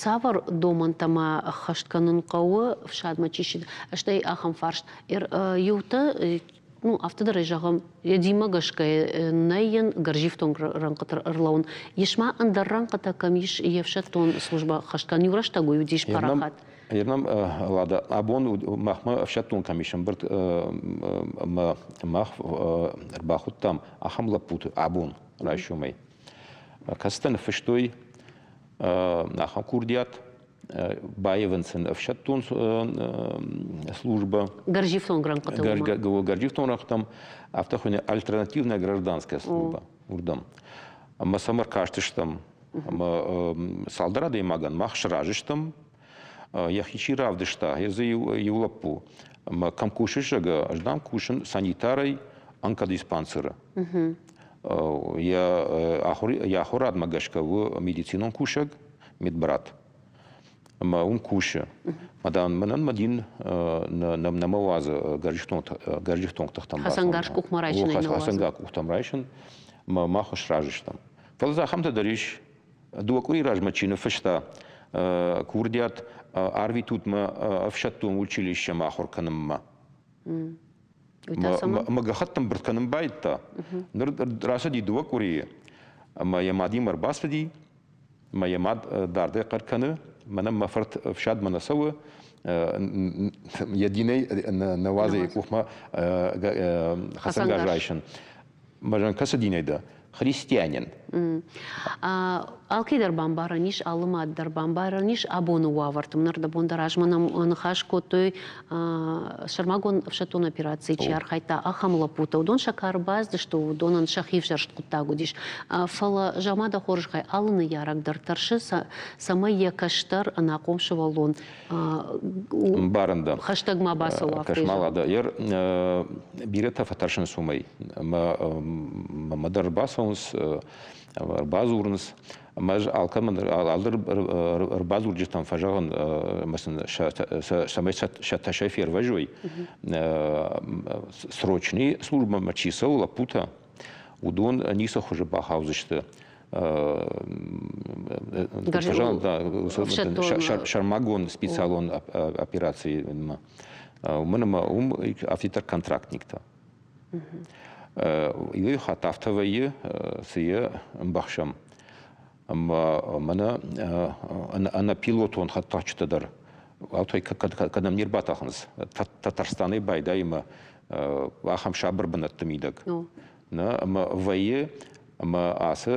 Цавӕр домӕнтӕ ма ӕххӕст кӕнын хъӕуы ӕфсадмӕ чи сиды? Стӕй ахӕм фарст. Иутӕ, ну, афтӕ дӕр ӕй зӕгъӕм, йӕ динмӕ гӕсгӕ нӕй йын гӕрзифтонг рӕнхъыты ӕрлӕууын. Ис ма ӕндӕр рӕнхъытӕ кӕм ис йе фсӕддон службӕ ӕххӕст кӕнын? Иу рӕстӕг уый уыдис парахат. Ернам, Лада, абон махмӕ ӕфсӕддон къамис ӕмбырд ӕмӕ мах ӕрбахуыдтам ахӕм лӕппуты абон райсомӕй. Кӕцытӕ ныффыстой ахӕм курдиат, баивын сын ӕфсӕддон службӕ. Гӕрзифтонг рӕнхъытӕм. Гӕрзифтонг рӕнхъытӕм, афтӕ хуыйны альтернативная гражданская служба уырдӕм. Ӕмӕ сӕм ӕркастыстӕм. Ӕмӕ цалдӕр адӕймагӕн мах сразы стӕм, йӕхи чи равдыста, дзы иу лӕппу. Ӕмӕ кӕм кусыс, зӕгъгӕ, ӕз дам кусын санитарӕй онкодиспансеры. Йӕ ахуырадмӕ гӕсгӕ у медицинон кусӕг, медбрат. Ӕмӕ уым кусы. Мадам, мӕнӕн мӕ дин нӕма уадзы гӕрзифтонг тыхтӕм Хӕцӕнгарз къухмӕ райсын ӕй нӕ уадзы. Хӕцӕнгарз къухтӕм райсын, ӕмӕ мах сразы стӕм. Фӕлӕ дзы ахӕмтӕ дӕр ис, дыууӕ къуыри размӕ чи ныффыста курдиат арвитут мӕ ӕфсӕддон училищемӕ ахуыр кӕнынмӕ. Мӕ гӕххӕтт ӕмбырд кӕнын байдыдта. Ныр рацыди дыууӕ къуырийы, ӕмӕ йӕ мадимӕ ӕрбацыди, ӕмӕ йӕ мад дардӕй хъӕр кӕны, мӕнӕн мӕ фырт ӕфсадмӕ нӕ цӕуы, йӕ динӕй нӕ уадзы йӕ къухмӕ хӕцӕнгарз райсын. Мӕ кӕцы динӕй дӕ? Христианин. Алкӕй дӕр бамбарӕн ис, алы мад дӕр бамбарӕн ис абоны уавӕрты. Ныр дӕ дӕ размӕ нӕм ныхас кодтой сӕрмагонд ӕфсӕддон операцийы чи архайдта, ахӕм лӕппутӕ. Уыдон сӕ кары баздысты, уыдонӕн сӕхи взӕрст хъуыддаг уыдис. Фӕлӕ зӕгъ-ма дӕ хорзӕхӕй, алы ныййарӕг дӕр тӕрсы, цӕмӕй йӕ кӕстӕр ӕнахъом сывӕллон Мбарын дӕ. Хӕстӕг ма бацӕуа. Кӕс-ма, Лада, ер бирӕтӕ фӕтӕрсынц уымӕй. Ӕмӕ мӕ дӕр бацӕуын. Ӕрбацӕуынц, ӕрбадзурынц. Ӕмӕ ӕз алкӕмӕн алы ӕрбадзурджытӕм фӕзӕгъын, ӕмӕ сын цӕмӕй сӕ тӕсӕй фервӕзой, срочный службӕмӕ чи цӕуы лӕппутӕ, уыдон ницы хуызы бахаудзысты сӕрмагонд специалон операцимӕ. Уымӕн ӕмӕ уым афтиддӕр контрактниктӕ. Иуӕй хатт афтӕ вӕййы, цы йӕ ӕмбӕхсӕм. Ӕмӕ мӕнӕ ӕнӕпилотон хӕдтӕхджытӕ дӕр аутой кӕдӕм не рбатӕхынц, Татарстанӕй байдайы ахӕм сабыр бынӕтты мидӕг. Нӕ, ӕмӕ вӕййы, ӕмӕ ацы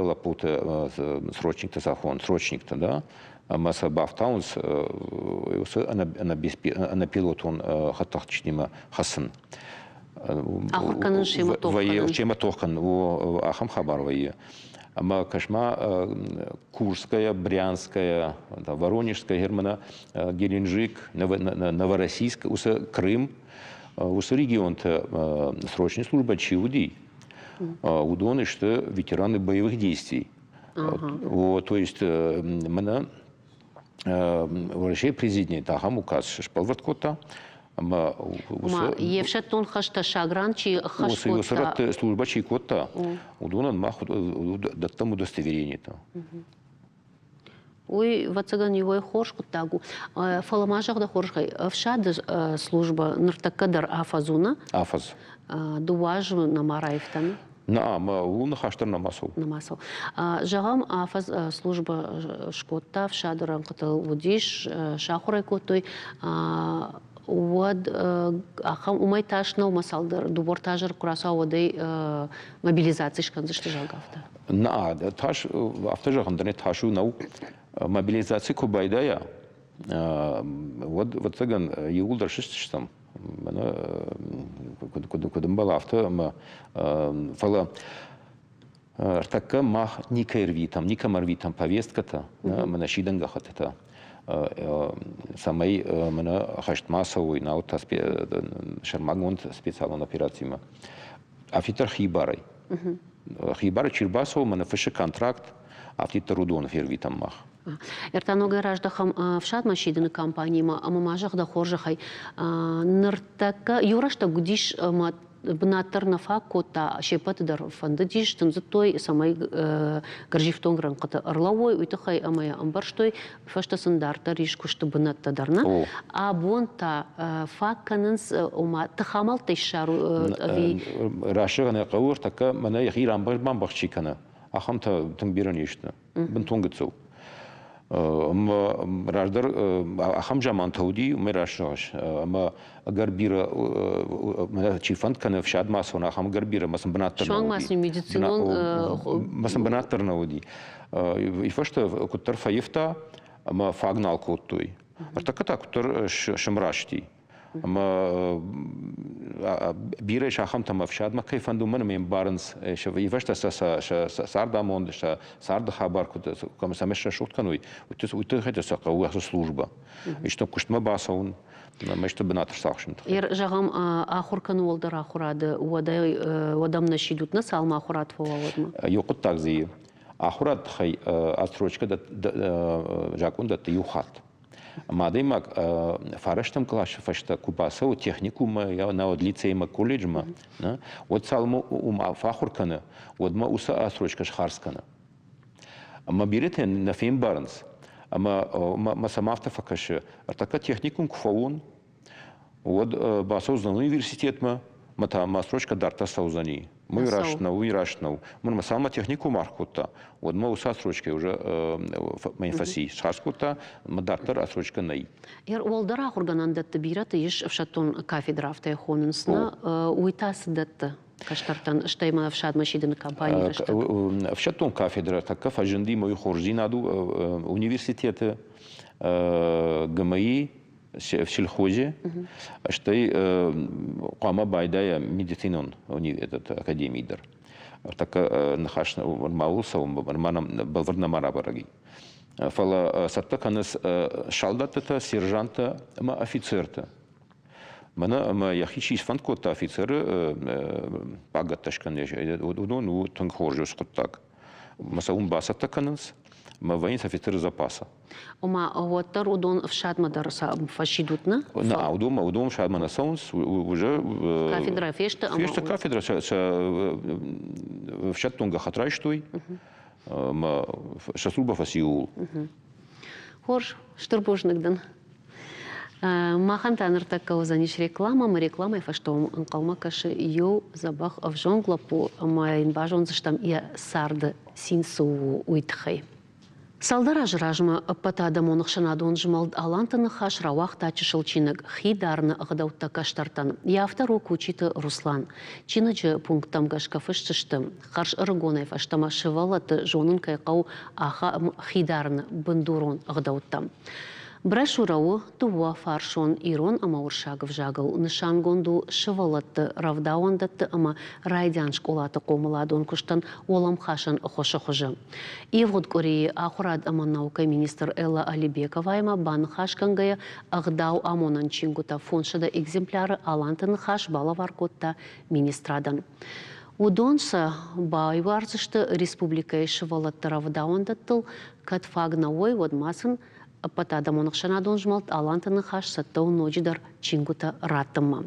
лӕппуты срочниктӕ сӕ хонынц, срочниктӕ, да, ӕмӕ сӕ бафтауынц уыцы ӕнӕпилотон хӕдтӕхджытимӕ хӕцын. Ахуыр кӕнын семӕ тох кӕнын. Семӕ тох кӕнын, ахӕм хабар вӕййы. Ӕмӕ кӕс-ма, Курская, Брянская, Воронежская, Германа, Геленджик, Новороссийск, уыцы Крым, уыцы регионты срочный службӕ чи уыди, уыдон сты ветераны боевых действий. То есть мӕнӕ Уӕрӕсейы президент ахӕм указ сбӕлвырд кодта, ӕмӕ йе фсӕддон хӕстӕ сагран чи ӕххӕст кодта, уыцы рӕтты службӕ чи кодта, уыдонӕн мах дӕттӕм удостоверениетӕ. Уый, ӕвӕццӕгӕн, иуӕй хорз хъуыддаг у. Фӕлӕ ма зӕгъ дӕ хорзӕхӕй, ӕфсады службӕ ныртӕккӕ дӕр афӕдз у, нӕ? Афӕдз. Дыууӕ азы нӕма раивта, нӕ? Нӕ, ӕмӕ ууыл ныхас дӕр нӕма цӕуы. Нӕма цӕуы. Зӕгъӕм, афӕдз службӕ скодта, ӕфсады рӕнхъытыл уыдис, сахуыр ӕй кодтой. Уӕд ахӕм уымӕй тас нӕу, мӕ цалдӕр дыууӕ ӕртӕ азы куы рацӕуа, уӕд ӕй мобилизаци скӕндзысты, зӕгъгӕ, афтӕ. Нӕ, тас, афтӕ зӕгъын дӕр тас у нӕу. Мобилизаци куы байдайа, уӕд, ӕвӕццӕгӕн, иууылдӕр сыстыстӕм. Мӕнӕ куыд ӕмбӕлы, афтӕ ӕмӕ фӕлӕ ӕртӕккӕ мах никӕй ӕрвитӕм, никӕмӕ ӕрвитӕм повесткӕтӕ, мӕнӕ сидӕн гӕххӕттытӕ, цӕмӕй мӕнӕ хӕстмӕ цӕуой, науӕд та сӕрмагонд специалон операцимӕ. Афтиддӕр хибарӕй. Хибарӕй чи рбацӕуы, мӕнӕ фыссы контракт, афтиддӕр уыдоны фервитӕм мах. Ӕртӕ ногӕй раздӕхӕм ӕфсадмӕ сидыны кампанимӕ ӕмӕ ма зӕгъ дӕ хорзӕхӕй, ныртӕккӕ иу рӕстӕг уыдис ӕмӕ бынат дӕр нӕ фаг кодта, се ппӕты дӕр фӕндыдис, тындзыдтой, цӕмӕй гӕрзифтонг рӕнхъыты ӕрлӕууой, уый тыххӕй ӕмӕ йӕ ӕмбӕрстой, фӕстӕ сын дарддӕр ис куысты бынӕттӕ дӕр нӕ. Абон та фаг кӕнынц, ома тыхамӕлттӕй ссару ӕви... Рӕсугъд нӕ хъӕуы, ӕртӕккӕ мӕнӕ йӕхи рамбӕхс чи кӕны, ахӕмтӕ тынг бирӕ не сты. Бынтон гыццыл. Ӕмӕ раздӕр ахӕм замантӕ уыди, уымӕй раст зӕгъыс. Ӕмӕ ӕгӕр бирӕ, чи фӕнд кӕны ӕфсадмӕ ацӕуын, ахӕм ӕгӕр бирӕ ӕмӕ сын бынат дӕр нӕ уыди. Медицинон... Ӕмӕ сын бынат дӕр нӕ уыди. Уый фӕстӕ куыддӕр фӕивта ӕмӕ фаг нал кодтой. Ӕртӕккӕ та куыддӕр сымрасти. Ӕмӕ бирӕ ис ахӕмтӕ ӕмӕ ӕфсадмӕ кӕй фӕнды, уымӕн ӕмӕ ӕмбарынц, ивӕзтӕ сӕ цардамонд, сӕ царды хабар куыд цӕмӕй срӕсугъд кӕной, уый тыххӕй сӕ хъӕуы ацы службӕ. Исты куыстмӕ бацӕуын, ӕмӕ исты бынат ӕрцахсын. Зӕгъӕм, ахуыр кӕны уӕлдӕр ахуырады, уӕд ӕм нӕ сидут, нӕ цалынмӕ ахуырад фӕуа, уӕдмӕ? Иу хъуыддаг дзы и. Ахуырады тыххӕй отсрочка закъон дӕтты иу хатт. Ӕмӕ адӕймаг фарӕстӕм къласы фӕстӕ куы бацӕуы техникуммӕ, науӕд лицеймӕ, колледжмӕ, уӕд цалынмӕ уым фӕахуыр кӕны, уӕдмӕ уыцы отсрочка схардз кӕны. Ӕмӕ бирӕтӕ нӕ фембарынц, ӕмӕ мӕ сӕм афтӕ фӕкӕсы, ӕртӕккӕ техникум куы фӕуон, уӕд бацӕудзӕн университетмӕ, мӕ та мӕ срочка дарддӕр цӕудзӕни. Уый раст нӕу, уый раст нӕу. Мын мӕ цалынмӕ техникум аргъ кодта, уӕдмӕ уыцы отсрочкӕ уже мӕн фӕци. Схардз кодта, мӕ дарддӕр отсрочка нӕй. Уӕлдӕр ахуыргӕнӕндӕтты бирӕты ис ӕфсӕддон кафедрӕ, афтӕ хонынц, нӕ? Уый та цы дӕтты кӕстӕртӕн, стӕй ма ӕфсадмӕ сидыны кампанийы рӕстӕг? Ӕфсӕддон кафедрӕ тӕккӕ фӕзынди мой хорздзинад у университеты ГМИ в сельхозе, стӕй хъуамӕ байдайа медицинон этот академийы дӕр. Ӕртӕккӕ ныхас ма цӕуы, ма нӕм бӕлвырд нӕма рабӕрӕг и. Фӕлӕ цӕттӕ кӕнынц салдаттытӕ, сержанттӕ ӕмӕ офицертӕ. Мӕнӕ ӕмӕ йӕхи чи сфӕнд кодта офицеры пъагӕттӕ скӕнын, уыдон у тынг хорз хъуыддаг. Мӕ сӕ уым бацӕттӕ кӕнынц, мӕ вӕййынц офицеры запаса. Ома, уӕддӕр уыдон ӕфсадмӕ дӕр фӕсидут, нӕ? Нӕ, уыдон ӕфсадмӕ нӕ цӕуынц, уже кафедрӕ фесты ӕмӕ фесты кафедрӕ, сӕ ӕфсӕддон гӕххӕтт райстой, ӕмӕ сӕ службӕ фӕци ууыл. Хорз, стыр бузныг дын. Махӕн та ныртӕккӕ уыдзӕнис рекламӕ, ӕмӕ рекламӕйы фӕстӕ уым ӕнхъӕлмӕ кӕсы иу дзӕбӕх ӕвзонг лӕппу, ӕмӕ йын базондзыстӕм йӕ царды цин цы у, уый тыххӕй. Цалдӕр азы размӕ ӕппӕтадӕмон ӕхсӕнадон змӕлд Аланты Ныхас рауагъта чысыл чиныг Хи дарыны ӕгъдӕуттӕ кӕстӕртӕн. Йӕ автор у Кучиты Руслан. Чиныджы пункттӕм гӕсгӕ фыст сты, хӕрз ӕрыгонӕй фӕстӕмӕ сывӕллӕтты зонын кӕй хъӕуы ахӕм хи дарыны бындурон ӕгъдӕуттӕ. Брошюрӕ у дыууӕфарсон ирон ӕмӕ уырыссаг ӕвзагыл нысангонд у сывӕллӕтты рӕвдауӕндӕтты ӕмӕ райдиан скъолаты хъомыладон куыстӕн уӕлӕмхасӕн ӕххуысы хуызы. Ивгъуыд къуырийы ахуырад ӕмӕ наукӕйы министр Элла Алибековаимӕ баныхас кӕнгӕйӕ ӕгъдау амонӕн чингуытӕ 500 экземпляры Аланты ныхас балӕвар кодта министрадӕн. Уыдон сӕ байуардзысты республикӕйы сывӕллӕтты рӕвдауӕндӕттыл, кӕд фаг нӕ уой, уӕд ма сын ӕппӕтадӕмон ӕхсӕнадон змӕлд Аланты ныхас цӕттӕ у ноджыдӕр чингуытӕ раттынмӕ.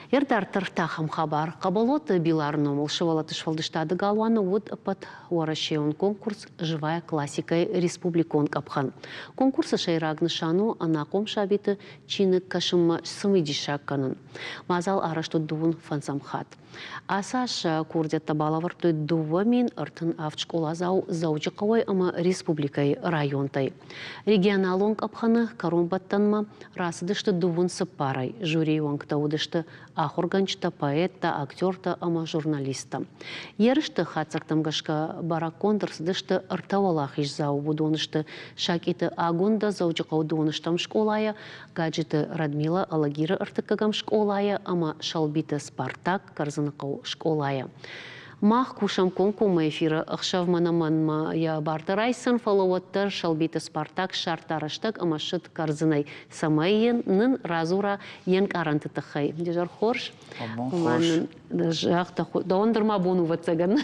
Йе рдарддӕр ахӕм хабар. Хъӕбӕлоты Билары номыл сывӕллӕтты сфӕлдыстады галуаны уыд ӕппӕтуӕрӕсейон конкурс «Живая классика-йы республикон къӕпхӕн. Конкурсы сӕйраг нысан у ӕнахъом сабиты чиныг кӕсынмӕ цымыдисаг кӕнын. Мадзал арӕзт уыд дыууын фӕндзӕм хатт. Ацы аз сӕ курдиӕттӕ балӕвӕрдтой 2037 скъоладзау Дзӕуджыхъӕуӕй ӕмӕ республикӕйы районтӕй. Регионалон къӕпхӕны кӕронбӕттӕнмӕ рацыдысты дыууын цыппарӕй. Жюрийы уӕнгтӕ уыдысты ахуыргӕнджытӕ, поэттӕ, актертӕ ӕмӕ журналисттӕ. Ерысты хатдзӕгтӕм гӕсгӕ бӕрӕггонд ӕрцыдысты ӕртӕ уӕлахиздзауы. Уыдон сты Сакъиты Агуындӕ Дзӕуджыхъӕуы дыууынӕстӕм скъолайӕ, Гаджиты Радмила Алагиры ӕртыккӕгӕм скъолайӕ ӕмӕ Сӕлбиты Спартак Кӕрдзыныхъӕуы скъолайӕ. Мах кусӕм комкоммӕ эфиры ӕхсӕвмӕ нӕ мӕнмӕ йӕ бартӕ райсдзӕн, фӕлӕ уӕддӕр Сӕлбиты Спартак ссардта рӕстӕг ӕмӕ ссыд кӕрдзынӕй, цӕмӕй йын нын радзура йе нкъарӕнты тыххӕй. Де зӕр хорз. Хорз. Зӕгъ, дӕуӕн дӕр ма бон у, ӕвӕццӕгӕн.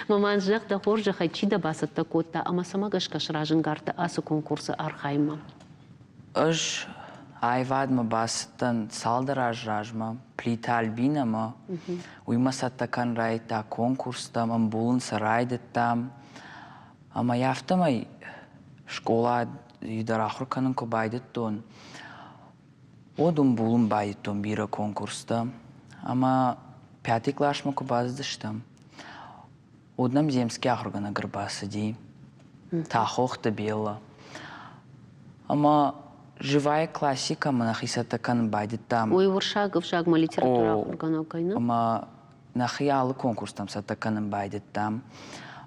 Мамӕн зӕгъ, дӕ хорзӕхӕй, чи дӕ бацӕттӕ кодта ӕмӕ цӕмӕ гӕсгӕ сразӕнгард дӕ ацы конкурсы архайынмӕ? Ӕз аивадмӕ бацыдтӕн цалдӕр азы размӕ Плиты Альбинӕмӕ. Уый мӕ цӕттӕ кӕнын райдыдта конкурстӕм, ӕмбулын сӕ райдыдтам. Ӕмӕ йӕ афтӕмӕй скъолайы дӕр ахуыр кӕнын куы байдыдтон, уӕд ӕмбулын байдыдтон бирӕ конкурстӕ. Ӕмӕ пятый къласмӕ куы бацыдыстӕм, уӕд нӕм земский ахуыргӕнӕг ӕрбацыди, Тахохты Белла. Ӕмӕ живая классика мӕ нӕхи цӕттӕ кӕнын байдыдтам. Уый уырыссаг ӕвзагмӕ литературӕ ахуыргӕнӕг кӕй нӕ? Ӕмӕ нӕхи алы конкурстӕм цӕттӕ кӕнын байдыдтам.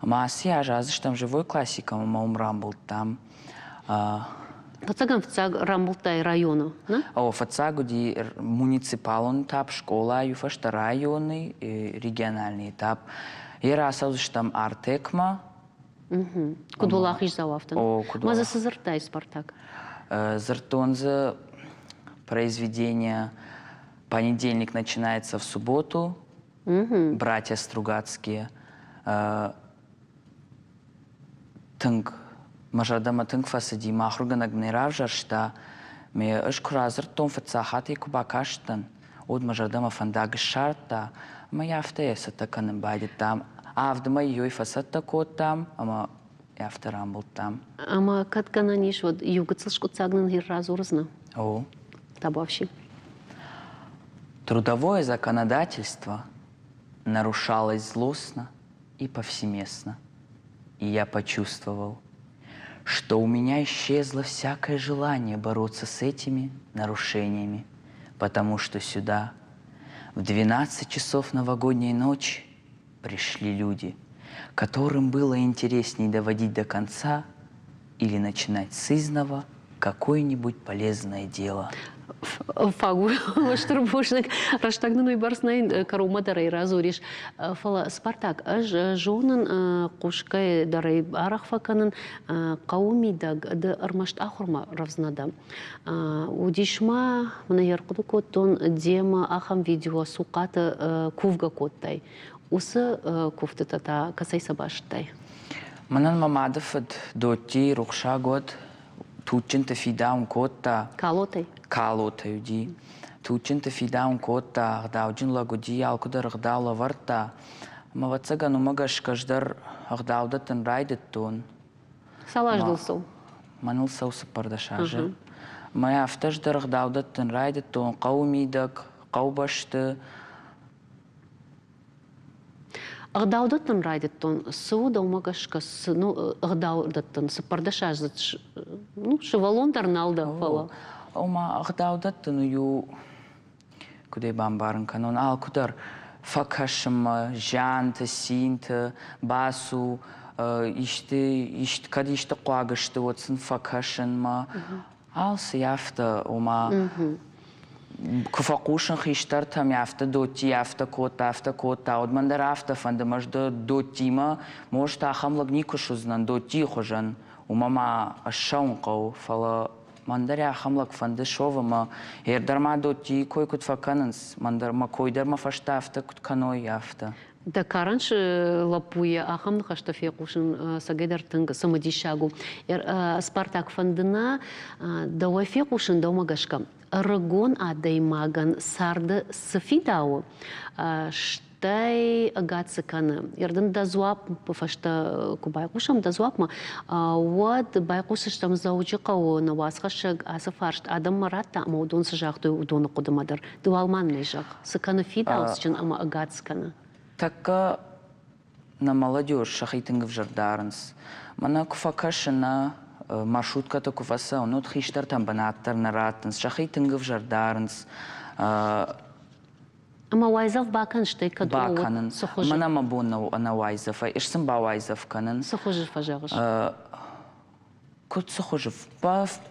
Ӕмӕ ацы аз азыстӕм живой классикӕмӕ ӕмӕ уым рамбылдтам. Фыццагӕн фыццаг рамбылдтай районы, нӕ? О, фыццаг уыди муниципалон этап, скъолайы фӕстӕ районы, региональный этап. Йе рацӕудзыстӕм Артекмӕ. Куыд уӕлахиздзау афтӕ? О, куыд Ма дзы цы дзырдтай, Спартак? Дзырдтон дзы произведение «Понедельник начинается в субботу», «Братья Стругацкие». Тынг мӕ зӕрдӕмӕ тынг фӕцыди, мӕ ахуыргӕнӕг мын ӕй равзӕрста. Ме ӕз куы радзырдтон, фыццаг хатт ӕй куы бакастӕн, уӕд мӕ зӕрдӕмӕ фӕндаг ссардта ӕмӕ йӕ афтӕ йӕ цӕттӕ кӕнын байдыдтам. Авд мӕйы йой фӕцӕттӕ кодтам ӕмӕ афтӕ рамбылдтам. Ӕмӕ кӕд гӕнӕн ис, уӕд иу гыццыл скъуыддзаг нын радзурдзынӕ? О. Табуафси. Трудовое законодательство нарушалось злостно и повсеместно. И я почувствовал, что у меня исчезло всякое желание бороться с этими нарушениями, потому что сюда в 12 часов новогодней ночи пришли люди, которым было интереснее доводить до конца или начинать с изного какое-нибудь полезное дело. Фаг у стыр бузныг. Рӕстӕг нын уыйбӕрц нӕй, кӕронмӕ дӕр ӕй радзурис. Фӕлӕ Спартак, ӕз зонын, хъусгӕ дӕр ӕй арӕх фӕкӕнын, хъӕуы мидӕг ды ӕрмӕст ахуырмӕ рӕвдз нӕ дӕ. Уыдис ма, мӕнӕ йӕ ӕрхъуыды кодтон, демӕ ахӕм видео цухъаты кувгӕ кодтай. Уыцы куывтытӕ та кӕцӕй сӕ базыдтай? Мӕнӕн мӕ мады фыд Дотти рухсаг уӕд, туджджынты фидауын кодта. Калотӕй? Калотӕй уыди. Туджджынты фидауын кодта, ӕгъдауджын лӕг уыди, алкуыдӕр ӕгъдау лӕвӕрдта. Ӕмӕ, ӕвӕццӕгӕн, уымӕ гӕсгӕ ӕз дӕр ӕгъдау дӕттын райдыдтон. Цал азы дыл цӕуы? Мӕныл цӕуы 14 азы. Мӕ афтӕ ӕз дӕр ӕгъдау дӕттын райдыдтон хъӕуы мидӕг, хъӕубӕсты. Ӕгъдау дӕттын райдыдтон. Цы у дӕумӕ гӕсгӕ, цы ну, ӕгъдау дӕттын? Цыппӕрдӕсаздзыд ну, сывӕллон дӕр нал дӕ, фӕлӕ. Ома, ӕгъдау дӕттын у, куыд ӕй бамбарын кӕнон, алкуыдӕр фӕкӕсынмӕ, зианты, цинты, бацу, исты, исты, кӕд исты хъуаг сты, уӕд сын фӕкӕсынмӕ. Алцы афтӕ, ома, куы фӕхъусын хистӕртӕм, афтӕ Дотти афтӕ кодта, афтӕ кодта, уӕд мӕн дӕр афтӕ фӕнды, ӕз Доттимӕ, может, ахӕм лӕг никуы суыдзынӕн Доттийы хуызӕн, уымӕ ма ссӕуын хъӕуы, фӕлӕ мӕн дӕр ахӕм лӕг фӕнды сов ӕмӕ ӕрдӕр ма Доттийы кой куыд фӕкӕнынц, мӕн дӕр мӕ кой дӕр мӕ фӕстӕ афтӕ куыд кӕной, афтӕ. Дӕ карӕн лӕппуйӕ ахӕм ныхӕстӕ фехъусын цӕгӕйдӕр тынг цымыдисаг у. Спартак фӕнды нӕ дӕуӕй фехъусын дӕумӕ гӕсгӕ ӕрыгон адӕймагӕн царды цы фидауы, стӕй ӕгад цы кӕны. Ердын дӕ дзуаппы фӕстӕ куы байхъусӕм дӕ дзуапмӕ, уӕд байхъусдзыстӕм Дзӕуджыхъӕуы нӕ уацхӕссӕг ацы фарст адӕммӕ радта ӕмӕ уыдон цы загътой, уыдоны хъуыдымӕ дӕр. Ды уал ма нын ӕй зӕгъ. Цы кӕны фидауцджын ӕмӕ ӕгад цы кӕны? Тӕккӕ нӕ молодежь сӕхи тынг ӕвзӕр дарынц. Мӕнӕ куы фӕкӕсын, нӕ маршруткӕты куы фӕцӕуын, уӕд хистӕртӕн бынат дӕр нӕ раттынц, сӕхи тынг ӕвзӕр дарынц. Ӕмӕ уайдзӕф бакӕн, стӕй кӕд бакӕнын. Цы хуызы? Мӕнӕ мӕ бон нӕу ӕнӕ уайдзӕфӕй, ӕз сын бауайдзӕф кӕнын. Цы хуызы фӕзӕгъыс? Куыд цы хуызы?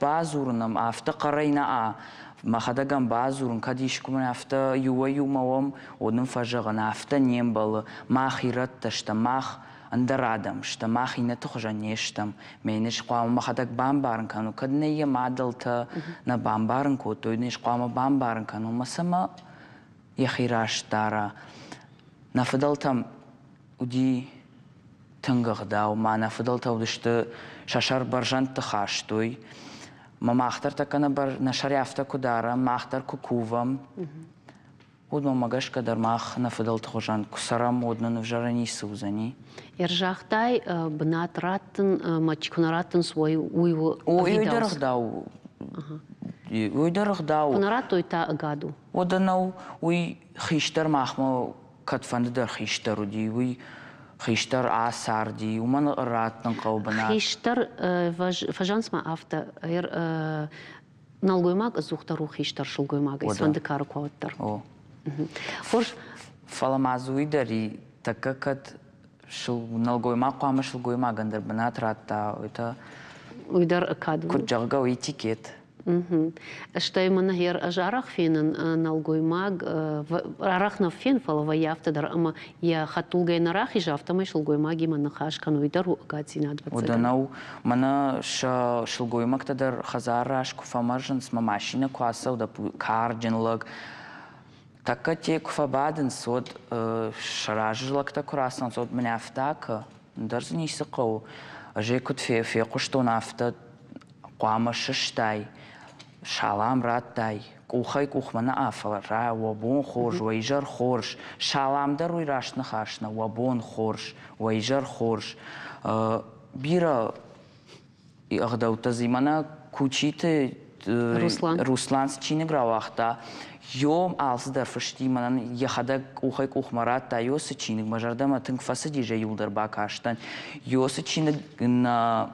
Бадзурын ӕм афтӕ хъӕрӕй нӕ мӕхӕдӕг ӕм бадзурын, кӕд искуы мын афтӕ иуӕй-иумӕ уӕм, уӕд ын фӕзӕгъын, афтӕ не мбӕлы, мах ирӕттӕ стӕм, мах ӕндӕр адӕм стӕм, мах иннӕты хуызӕн не стӕм. Мӕ йын ӕз хъуамӕ мӕхӕдӕг бамбарын кӕнон, кӕд нӕ йӕ мадӕлтӕ нӕ бамбарын кодтой, ӕз хъуамӕ бамбарын кӕнон, мӕ цӕмӕ йӕхи раст дара. Нӕ фыдӕлтӕм уыди тынг ӕгъдау, ма нӕ фыдӕлтӕ уыдысты, сӕ сӕр бӕрзӕндты хастой. Мӕ мах дӕр тӕккӕ нӕ сӕр афтӕ куы дарӕм, мах дӕр куы кувӕм, уӕд мӕнмӕ гӕсгӕ дӕр мах нӕ фыдӕлты хуызӕн куы цӕрӕм, уӕд нын ӕвзӕрӕй ницы уыдзӕни. Ӕрзагътай бынат раттын, ӕмӕ куы нӕ раттынц, уый у Уый дӕр ӕгъдау. Уый дӕр ӕгъдау. Куы нӕ радтой, та ӕгад у. Уӕдӕ нӕу, уый хистӕр махмӕ кӕдфӕнды дӕр хистӕр уыди, уый хистӕр ацарди, уымӕн раттын хъӕуы бынат. Хистӕр фӕзӕнц ма афтӕ, нӕлгоймаг ӕдзухдӕр у хистӕр сылгоймагӕй, цыфӕнды кары куы уӕддӕр. О. Хорз. Фӕлӕ ма дзы уый дӕр и, тӕккӕ кӕд нӕлгоймаг хъуамӕ сылгоймагӕн дӕр бынат радта, уый та уый дӕр кад у. Куыд зӕгъгӕ, этикет. Стӕй мын гъер ӕз арӕх фенын нӕлгоймаг, арӕх нӕ фен, фӕлӕ вӕййы афтӕ дӕр, ӕмӕ йӕ хӕдтулгӕйӕ нӕ рахизы, афтӕмӕй сылгоймагимӕ ныхас кӕны, уый дӕр у ӕгаддзинад Уӕдӕ нӕу, мӕнӕ сӕ сылгоймӕгтӕ дӕр хӕдзары раз куы фӕмӕрзынц, мӕ машинӕ куы ацӕуы, карджын лӕг, тӕккӕ те куы фӕбадынц, уӕд сӕ разы лӕгтӕ куы рацӕуынц, уӕд мын афтӕ акӕ, ӕндӕр дзы ницы хъӕуы. Ӕз ӕй куыд фехъуыстон, афтӕ хъуамӕ сыстай, салам радтай, къухӕй къухмӕ нӕ фӕлӕ уӕ бон хорз, уӕ изӕр хорз. Салам дӕр уый раст ныхас нӕ, уӕ бон хорз, уӕ изӕр хорз. Бирӕ ӕгъдӕуттӕ дзы мӕнӕ Кучиты Руслан. Руслан цы чиныг рауагъта, Йом алцыдӕр фысти, мӕнӕн йӕхӕдӕг къухӕй къухмӕ радта Йосы чиныг, мӕ зӕрдӕмӕ тынг фӕцыди, зӕй иуылдӕр бакастӕн. Йосы чиныг нӕ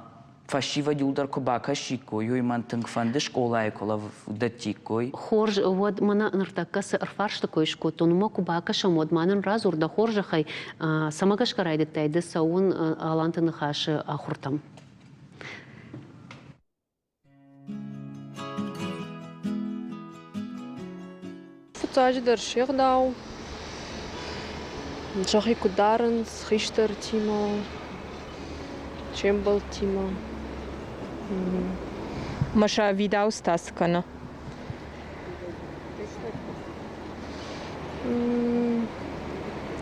фӕсивӕд иуылдӕр куы бакӕсиккой, уый мӕн тынг фӕнды скъолайы куы дӕттиккой. Хорз, уӕд мӕнӕ ныртӕккӕ цы ӕрфарсты кой скодтон, уымӕ куы бакӕсӕм, уӕд ма нын радзур дӕ хорзӕхӕй, цӕмӕ гӕсгӕ райдыдтай ды цӕуын Аланты Ныхасы ахуыртӕм? Фыццаджыдӕр се гъдау, сӕхи куыд дарынц хистӕртимӕ, се мбӕлттимӕ. Мӕ сӕ видауц та цы кӕны?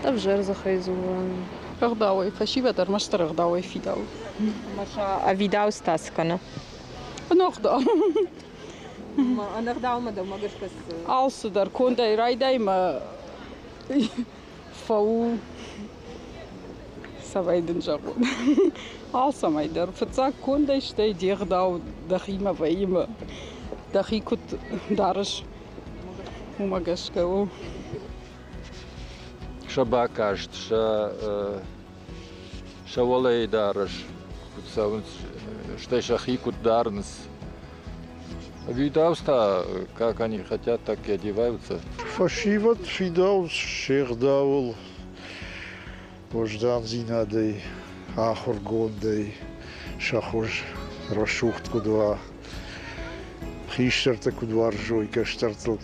Ӕвзӕр дзыхӕй дзурын. Ӕгъдауӕй, фӕсивӕд ӕрмӕстдӕр ӕгъдауӕй фидауы. Ӕмӕ сӕ ӕвидауц та цы кӕны? Ӕнӕгъдау. Ӕнӕгъдаумӕ дӕумӕ гӕсгӕ цы? Алцыдӕр кондӕй райдай мӕ фӕу цӕмӕй дын зӕгъон. Алцӕмӕй дӕр. Фыццаг кондӕй, стӕй де гъдау дӕхимӕ вӕййы мӕ дӕхи куыд дарыс, уымӕ гӕсгӕ у. Сӕ бакаст, сӕ сӕ уӕлӕйы дарӕс куыд цӕуынц, стӕй сӕхи куыд дарынц. Видауц та, как они хотят, так и одеваются. Фӕсивӕд фидауц се гъдауыл уӕздандзинадӕй, ахуыргондӕй сӕ хуыз рӕсугъд куыд уа, хистӕртӕ куыд уарзой, кӕстӕртыл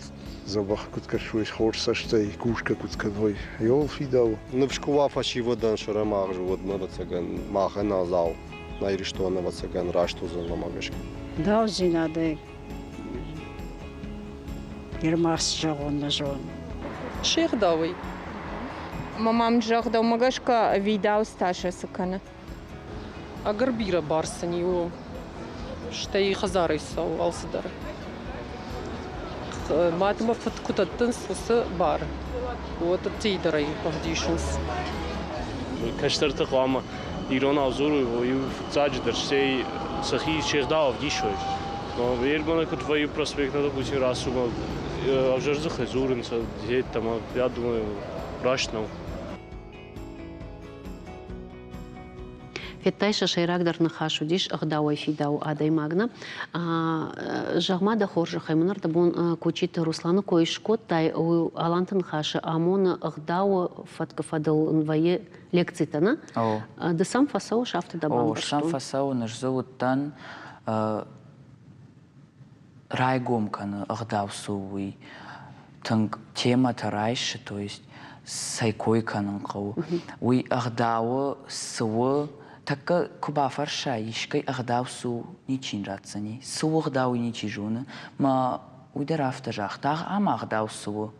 дзӕбӕх куыд кӕсой, хорз цӕстӕй кусгӕ куыд кӕной, еуыл фидауы. Ныфс куы уа фӕсивӕдӕн сӕрӕмагъзы, уӕдмӕ, ӕвӕццӕгӕн, махӕн адзал нӕ Ирыстон, ӕвӕццӕгӕн, раст уыдзӕн уымӕ гӕсгӕ. Даудзинадӕй ӕрмӕст зӕгъон нӕ зонын. Се гъдауӕй. Ӕмӕ мӕм зӕгъ, дӕумӕ гӕсгӕ видауц та сӕ цы кӕны? Ӕгӕр бирӕ бар сын и у, стӕй хӕдзарӕй цӕуы алцыдӕр. Мад ӕмӕ фыд куы дӕттынц уыцы бар, уӕд ӕддейы дӕр ӕй ӕвдисынц. Кӕстӕртӕ хъуамӕ иронау дзурой, уый фыццаджыдӕр, стӕй сӕхи се гъдау ӕвдисой. Ерманы куыд вӕййы проспект, допустим, рацу ӕвзӕр дзыхӕй дзурынц, йеддӕмӕ, я думаю, раст нӕу. Федтай, сӕ сӕйрагдӕр ныхас уыдис ӕгъдауӕй фидауы адӕймаг нӕ. Зӕгъ-ма дӕ хорзӕхӕй, мын ӕрдӕбон Кочиты Русланы кой скодтай, Аланты ныхасы амоны ӕгъдауы фӕткы фӕдыл ын вӕййы лекцитӕ, нӕ? Ды сӕм фӕцӕуыс, афтӕ дӕ бамбӕрстон? О, сӕм фӕцӕуын, ӕз дзы уыдтӕн. Райгом кӕны ӕгъдау цы у, уый. Тынг темӕтӕ райсы, то есть цӕй кой кӕнын хъӕуы. Уый ӕгъдауы цы у, тӕккӕ куы бафӕрсай, искӕй ӕгъдау цы у, ничи йын ратдзӕни. Цы у ӕгъдау, уый ничи зоны. Мӕ уый дӕр афтӕ загъта, ам ӕгъдау цы у,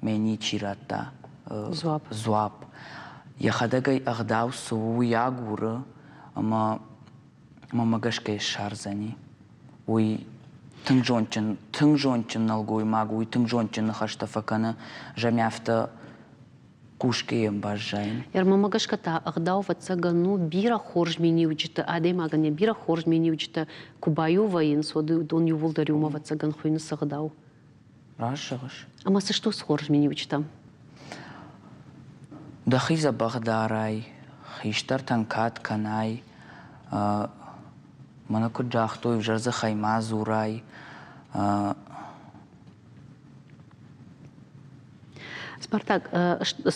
мӕ ничи радта дзуапп. Дзуапп. Йӕхӕдӕг ӕй ӕгъдау цы у, уый агуры ӕмӕ мӕмӕ гӕсгӕ ссардзӕни. Уый тынг зондджын, тынг зондджын нӕлгоймаг, уый тынг зондджын ныхӕстӕ фӕкӕны, зӕмӕ афтӕ хъусгӕ йӕм баззайын. Мӕмӕ гӕсгӕ та ӕгъдау, ӕвӕццӕгӕн, ну бирӕ хорз миниуджытӕ, адӕймагӕн йӕ бирӕ хорз миниуджытӕ куы баиу вӕййынц, уӕд уыдон иууылдӕр иумӕ, ӕвӕццӕгӕн, хуыйны цы ӕгъдау. Раст зӕгъыс. Ӕмӕ цы сты уыцы хорз миниуджытӕ? Дӕхи дзӕбӕх дарай, хистӕртӕн кад кӕнай, мӕнӕ куыд загътой, ӕвзӕр дзыхӕй ма дзурай. Спартак,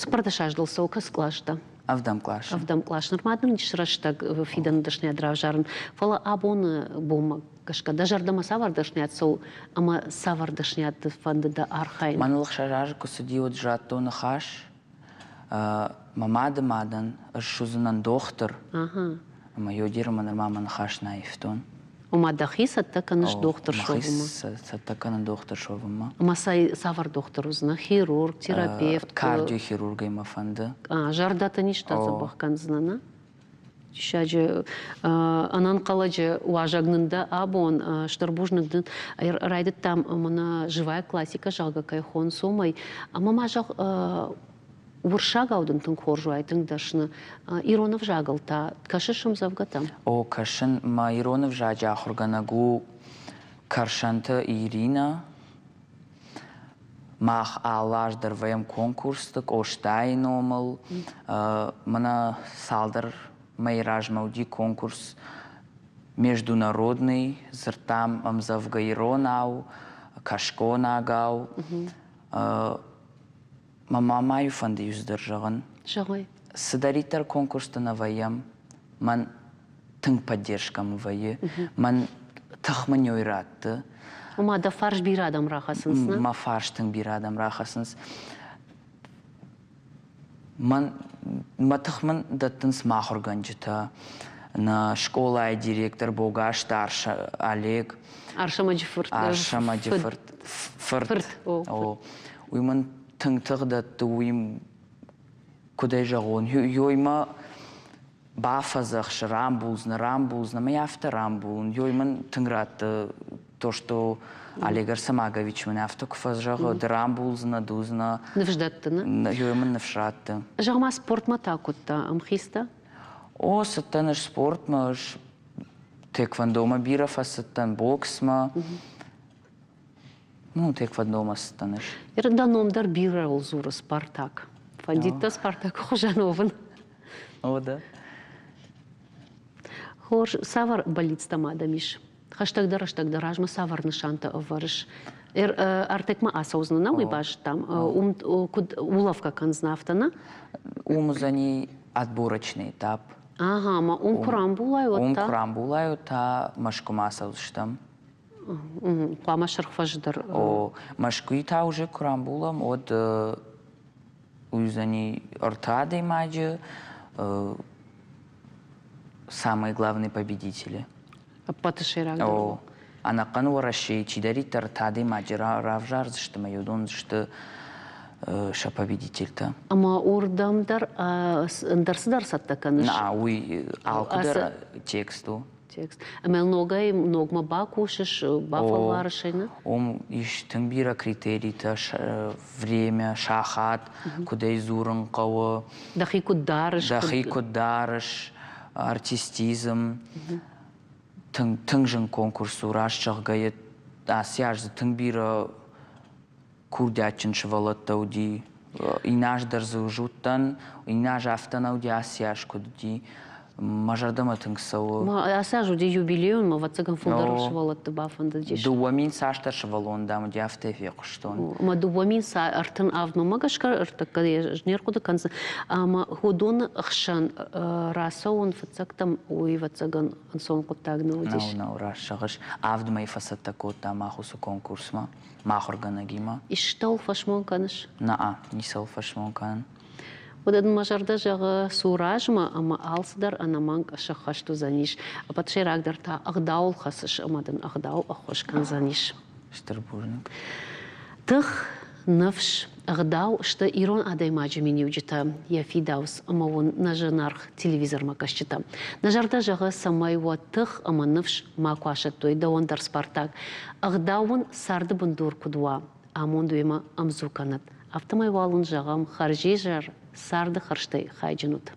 цыппӕрдӕсаздыл цӕуы кӕцы кълас дӕ? Ӕвдӕм кълас. Ӕвдӕм кълас. Нырма дын ис рӕстӕг фидӕны дӕсныйад равзарын, фӕлӕ абоны бонмӕ гӕсгӕ дӕ зӕрдӕмӕ цавӕр дӕсныйад цӕуы ӕмӕ цавӕр дӕсныйадты фӕнды дӕ архайын? Мӕныл 6 азы куы цыди, уӕд радтон ныхас мӕ мады мадӕн, ӕз суыдзынӕн дохтыр. Ӕмӕ йодирмӕ нырма мӕ ныхас нӕ аивтон. Ома дӕхи цӕттӕ кӕныс дохтыр суӕвынмӕ? Цӕттӕ кӕнын дохтыр суӕвынмӕ. Ӕмӕ цавӕр дохтыр уыдзынӕ? Хирург, терапевт? Кардиохирургӕй мӕ фӕнды. Зӕрдӕты низтӕ дзӕбӕх кӕндзынӕ, нӕ? Диссаджы ӕнӕнхъӕлӕджы уазӕг нын дӕ абон. Стыр бузныг дын. Райдыдтам мӕнӕ живая классика, зӕгъгӕ, кӕй хонынц, уымӕй. Ӕмӕ ма зӕгъ, уырыссагау дын тынг хорз уайы, тынг дӕсны. Ирон ӕвзагыл та кӕсыс ӕмдзӕвгӕтӕ? О, кӕсын. Мӕ ирон ӕвзаджы ахуыргӕнӕг у Карсанты Иринӕ. Мах алы аз дӕр вӕййӕм конкурсты Къостайы номыл. Мӕнӕ цалдӕр мӕйы размӕ уыди конкурс международный, дзырдтам ӕмдзӕвгӕ иронау, кӕсгонагау. Мӕ мамӕйы фӕнды иу цыдӕр зӕгъын. Зӕгъай. Цыдӕриддӕр конкурсты нӕ вӕййӕм, мӕн тынг поддержкӕ мын вӕййы. Мӕн Тых мын ой ратты. Ома дӕ фарс бирӕ адӕм рахӕцынц, нӕ? Мӕ фарс тынг бирӕ адӕм рахӕцынц. Мӕн, мӕ тых мын дӕттынц мӕ ахуыргӕнджытӕ, нӕ скъолайы директор Богазты Олег. Арсӕмӕджы фырт. Арсӕмӕджы фырт. Фырт. Фырт. О. Уый мын тынг тых дӕтты, уый куыд ӕй зӕгъон, ёй мӕ бафӕдзӕхсы, рамбулдзынӕ, рамбулдзынӕ, мӕ афтӕ рамбулын. Ёй мын тынг радты то, что Олег Арсамагович мын афтӕ куы фӕзӕгъы, ды рамбулдзынӕ, ды уыдзынӕ. Ныфс дӕтты, нӕ? Ёй мын ныфс радты. Зӕгъ-ма, спортмӕ та куыд дӕ, ӕмхиц дӕ? О, цыдтӕн ӕз спортмӕ, ӕз тэквондомӕ бирӕ фӕцыдтӕн, боксмӕ. Ну, тэквондомӕ цыдтӕн ӕз. Дӕ ном дӕр бирӕ дзуры Спартак. Фӕндид дӕ Спартакы хуызӕн уӕвын? О, да. Хорз, цавӕр бӕллицтӕ ма дӕм ис? Хӕстӕгдӕр рӕстӕг дӕ размӕ цавӕр нысантӕ ӕвӕрыс? Артекмӕ ацӕудзынӕ, нӕ уый базыдтам. Уым куыд улӕфгӕ кӕндзынӕ, афтӕ нӕ? Уым уыдзӕни отборочный этап. Ага, ӕмӕ уым куы рамбулай, уӕд та? Уым куы рамбулай, уӕд та Мӕскуымӕ ацӕудзыстӕм. Хъуамӕ сырх фӕз дӕр. О, Мӕскуыйы та уже куы рамбулӕм, уӕд уыдзӕни ӕртӕ адӕймаджы, самые главные победители. Ӕппӕты сӕйрагдӕр. О, ӕнӕхъӕн Уӕрӕсейы чидӕриддӕр ӕртӕ адӕймаджы равзардзысты ӕмӕ уыдон сты сӕ победительтӕ. Ӕмӕ уырдӕм дӕр ӕндӕр цыдӕр цӕттӕ кӕныс? Нӕ, уый алкуыдӕр текст у. Текст. Ӕмӕ ногӕй ногмӕ бакусыс, бафӕлварыс ӕй, нӕ? Уым ис тынг бирӕ критеритӕ, время, сахат, куыд ӕй дзурын хъӕуы. Дӕхи куыд дарыс? Дӕхи куыд дарыс, артистизм. Тынг, тынг зын конкурс у, раст зӕгъгӕйӕ, ацы аз дзы тынг бирӕ курдиатджын сывӕллӕттӕ уыди. Иннӕ аз дӕр дзы уыдтӕн, иннӕ аз афтӕ нӕ уыди, ацы аз куыд уыди. Мӕ зӕрдӕмӕ тынг цӕуы. Ацы аз уыди юбилейон, ӕмӕ ӕвӕццӕгӕн фылдӕр сывӕллӕтты бафӕндыдис. 2000 цасдӕр сывӕллон, дам, уыди, афтӕ фехъуыстон. Ӕмӕ 2037-мӕ гӕсгӕ ӕртӕккӕ не рхъуыды кӕндзӕн. Ӕмӕ уыдоны хсӕн рацӕуын фыццӕгтӕм, уый, ӕвӕццӕгӕн, ӕнцон хъуыддаг нӕ уыдис. Нӕу, нӕу, раст зӕгъыс. Авд мӕйы фӕцӕттӕ кодта мах уыцы конкурсмӕ. Мӕ ахуыргӕнӕгимӕ. Истӕуыл фӕсмон кӕныс? Нӕ, ницӕуыл фӕсмон кӕнын. Уӕдӕ мӕ зӕрдӕ зӕгъы, цу размӕ ӕмӕ алцыдӕр ӕнӕмӕнг сӕххӕст уыдзӕнис. Ӕппӕт сӕйрагдӕр та ӕгъдауыл хӕцыс ӕмӕ дын ӕгъдау ӕххуыс кӕндзӕнис. Стыр бузныг. Тых, ныфс, ӕгъдау сты ирон адӕймаджы миниуджытӕ, йӕ фидауц ӕмӕ уын нӕ зынаргъ телевизормӕ кӕсджытӕ. Нӕ зӕрдӕ зӕгъы, цӕмӕй уӕ тых ӕмӕ ныфс макуы асӕттой дӕуӕн дӕр Спартак. Ӕгъдау уын царды бындур куыд уа, амонд уемӕ ӕмдзу кӕнӕд. Афтӕмӕй уал уын зӕгъӕм, хӕрзизӕр, царды хӕрзтӕй хайджын ут.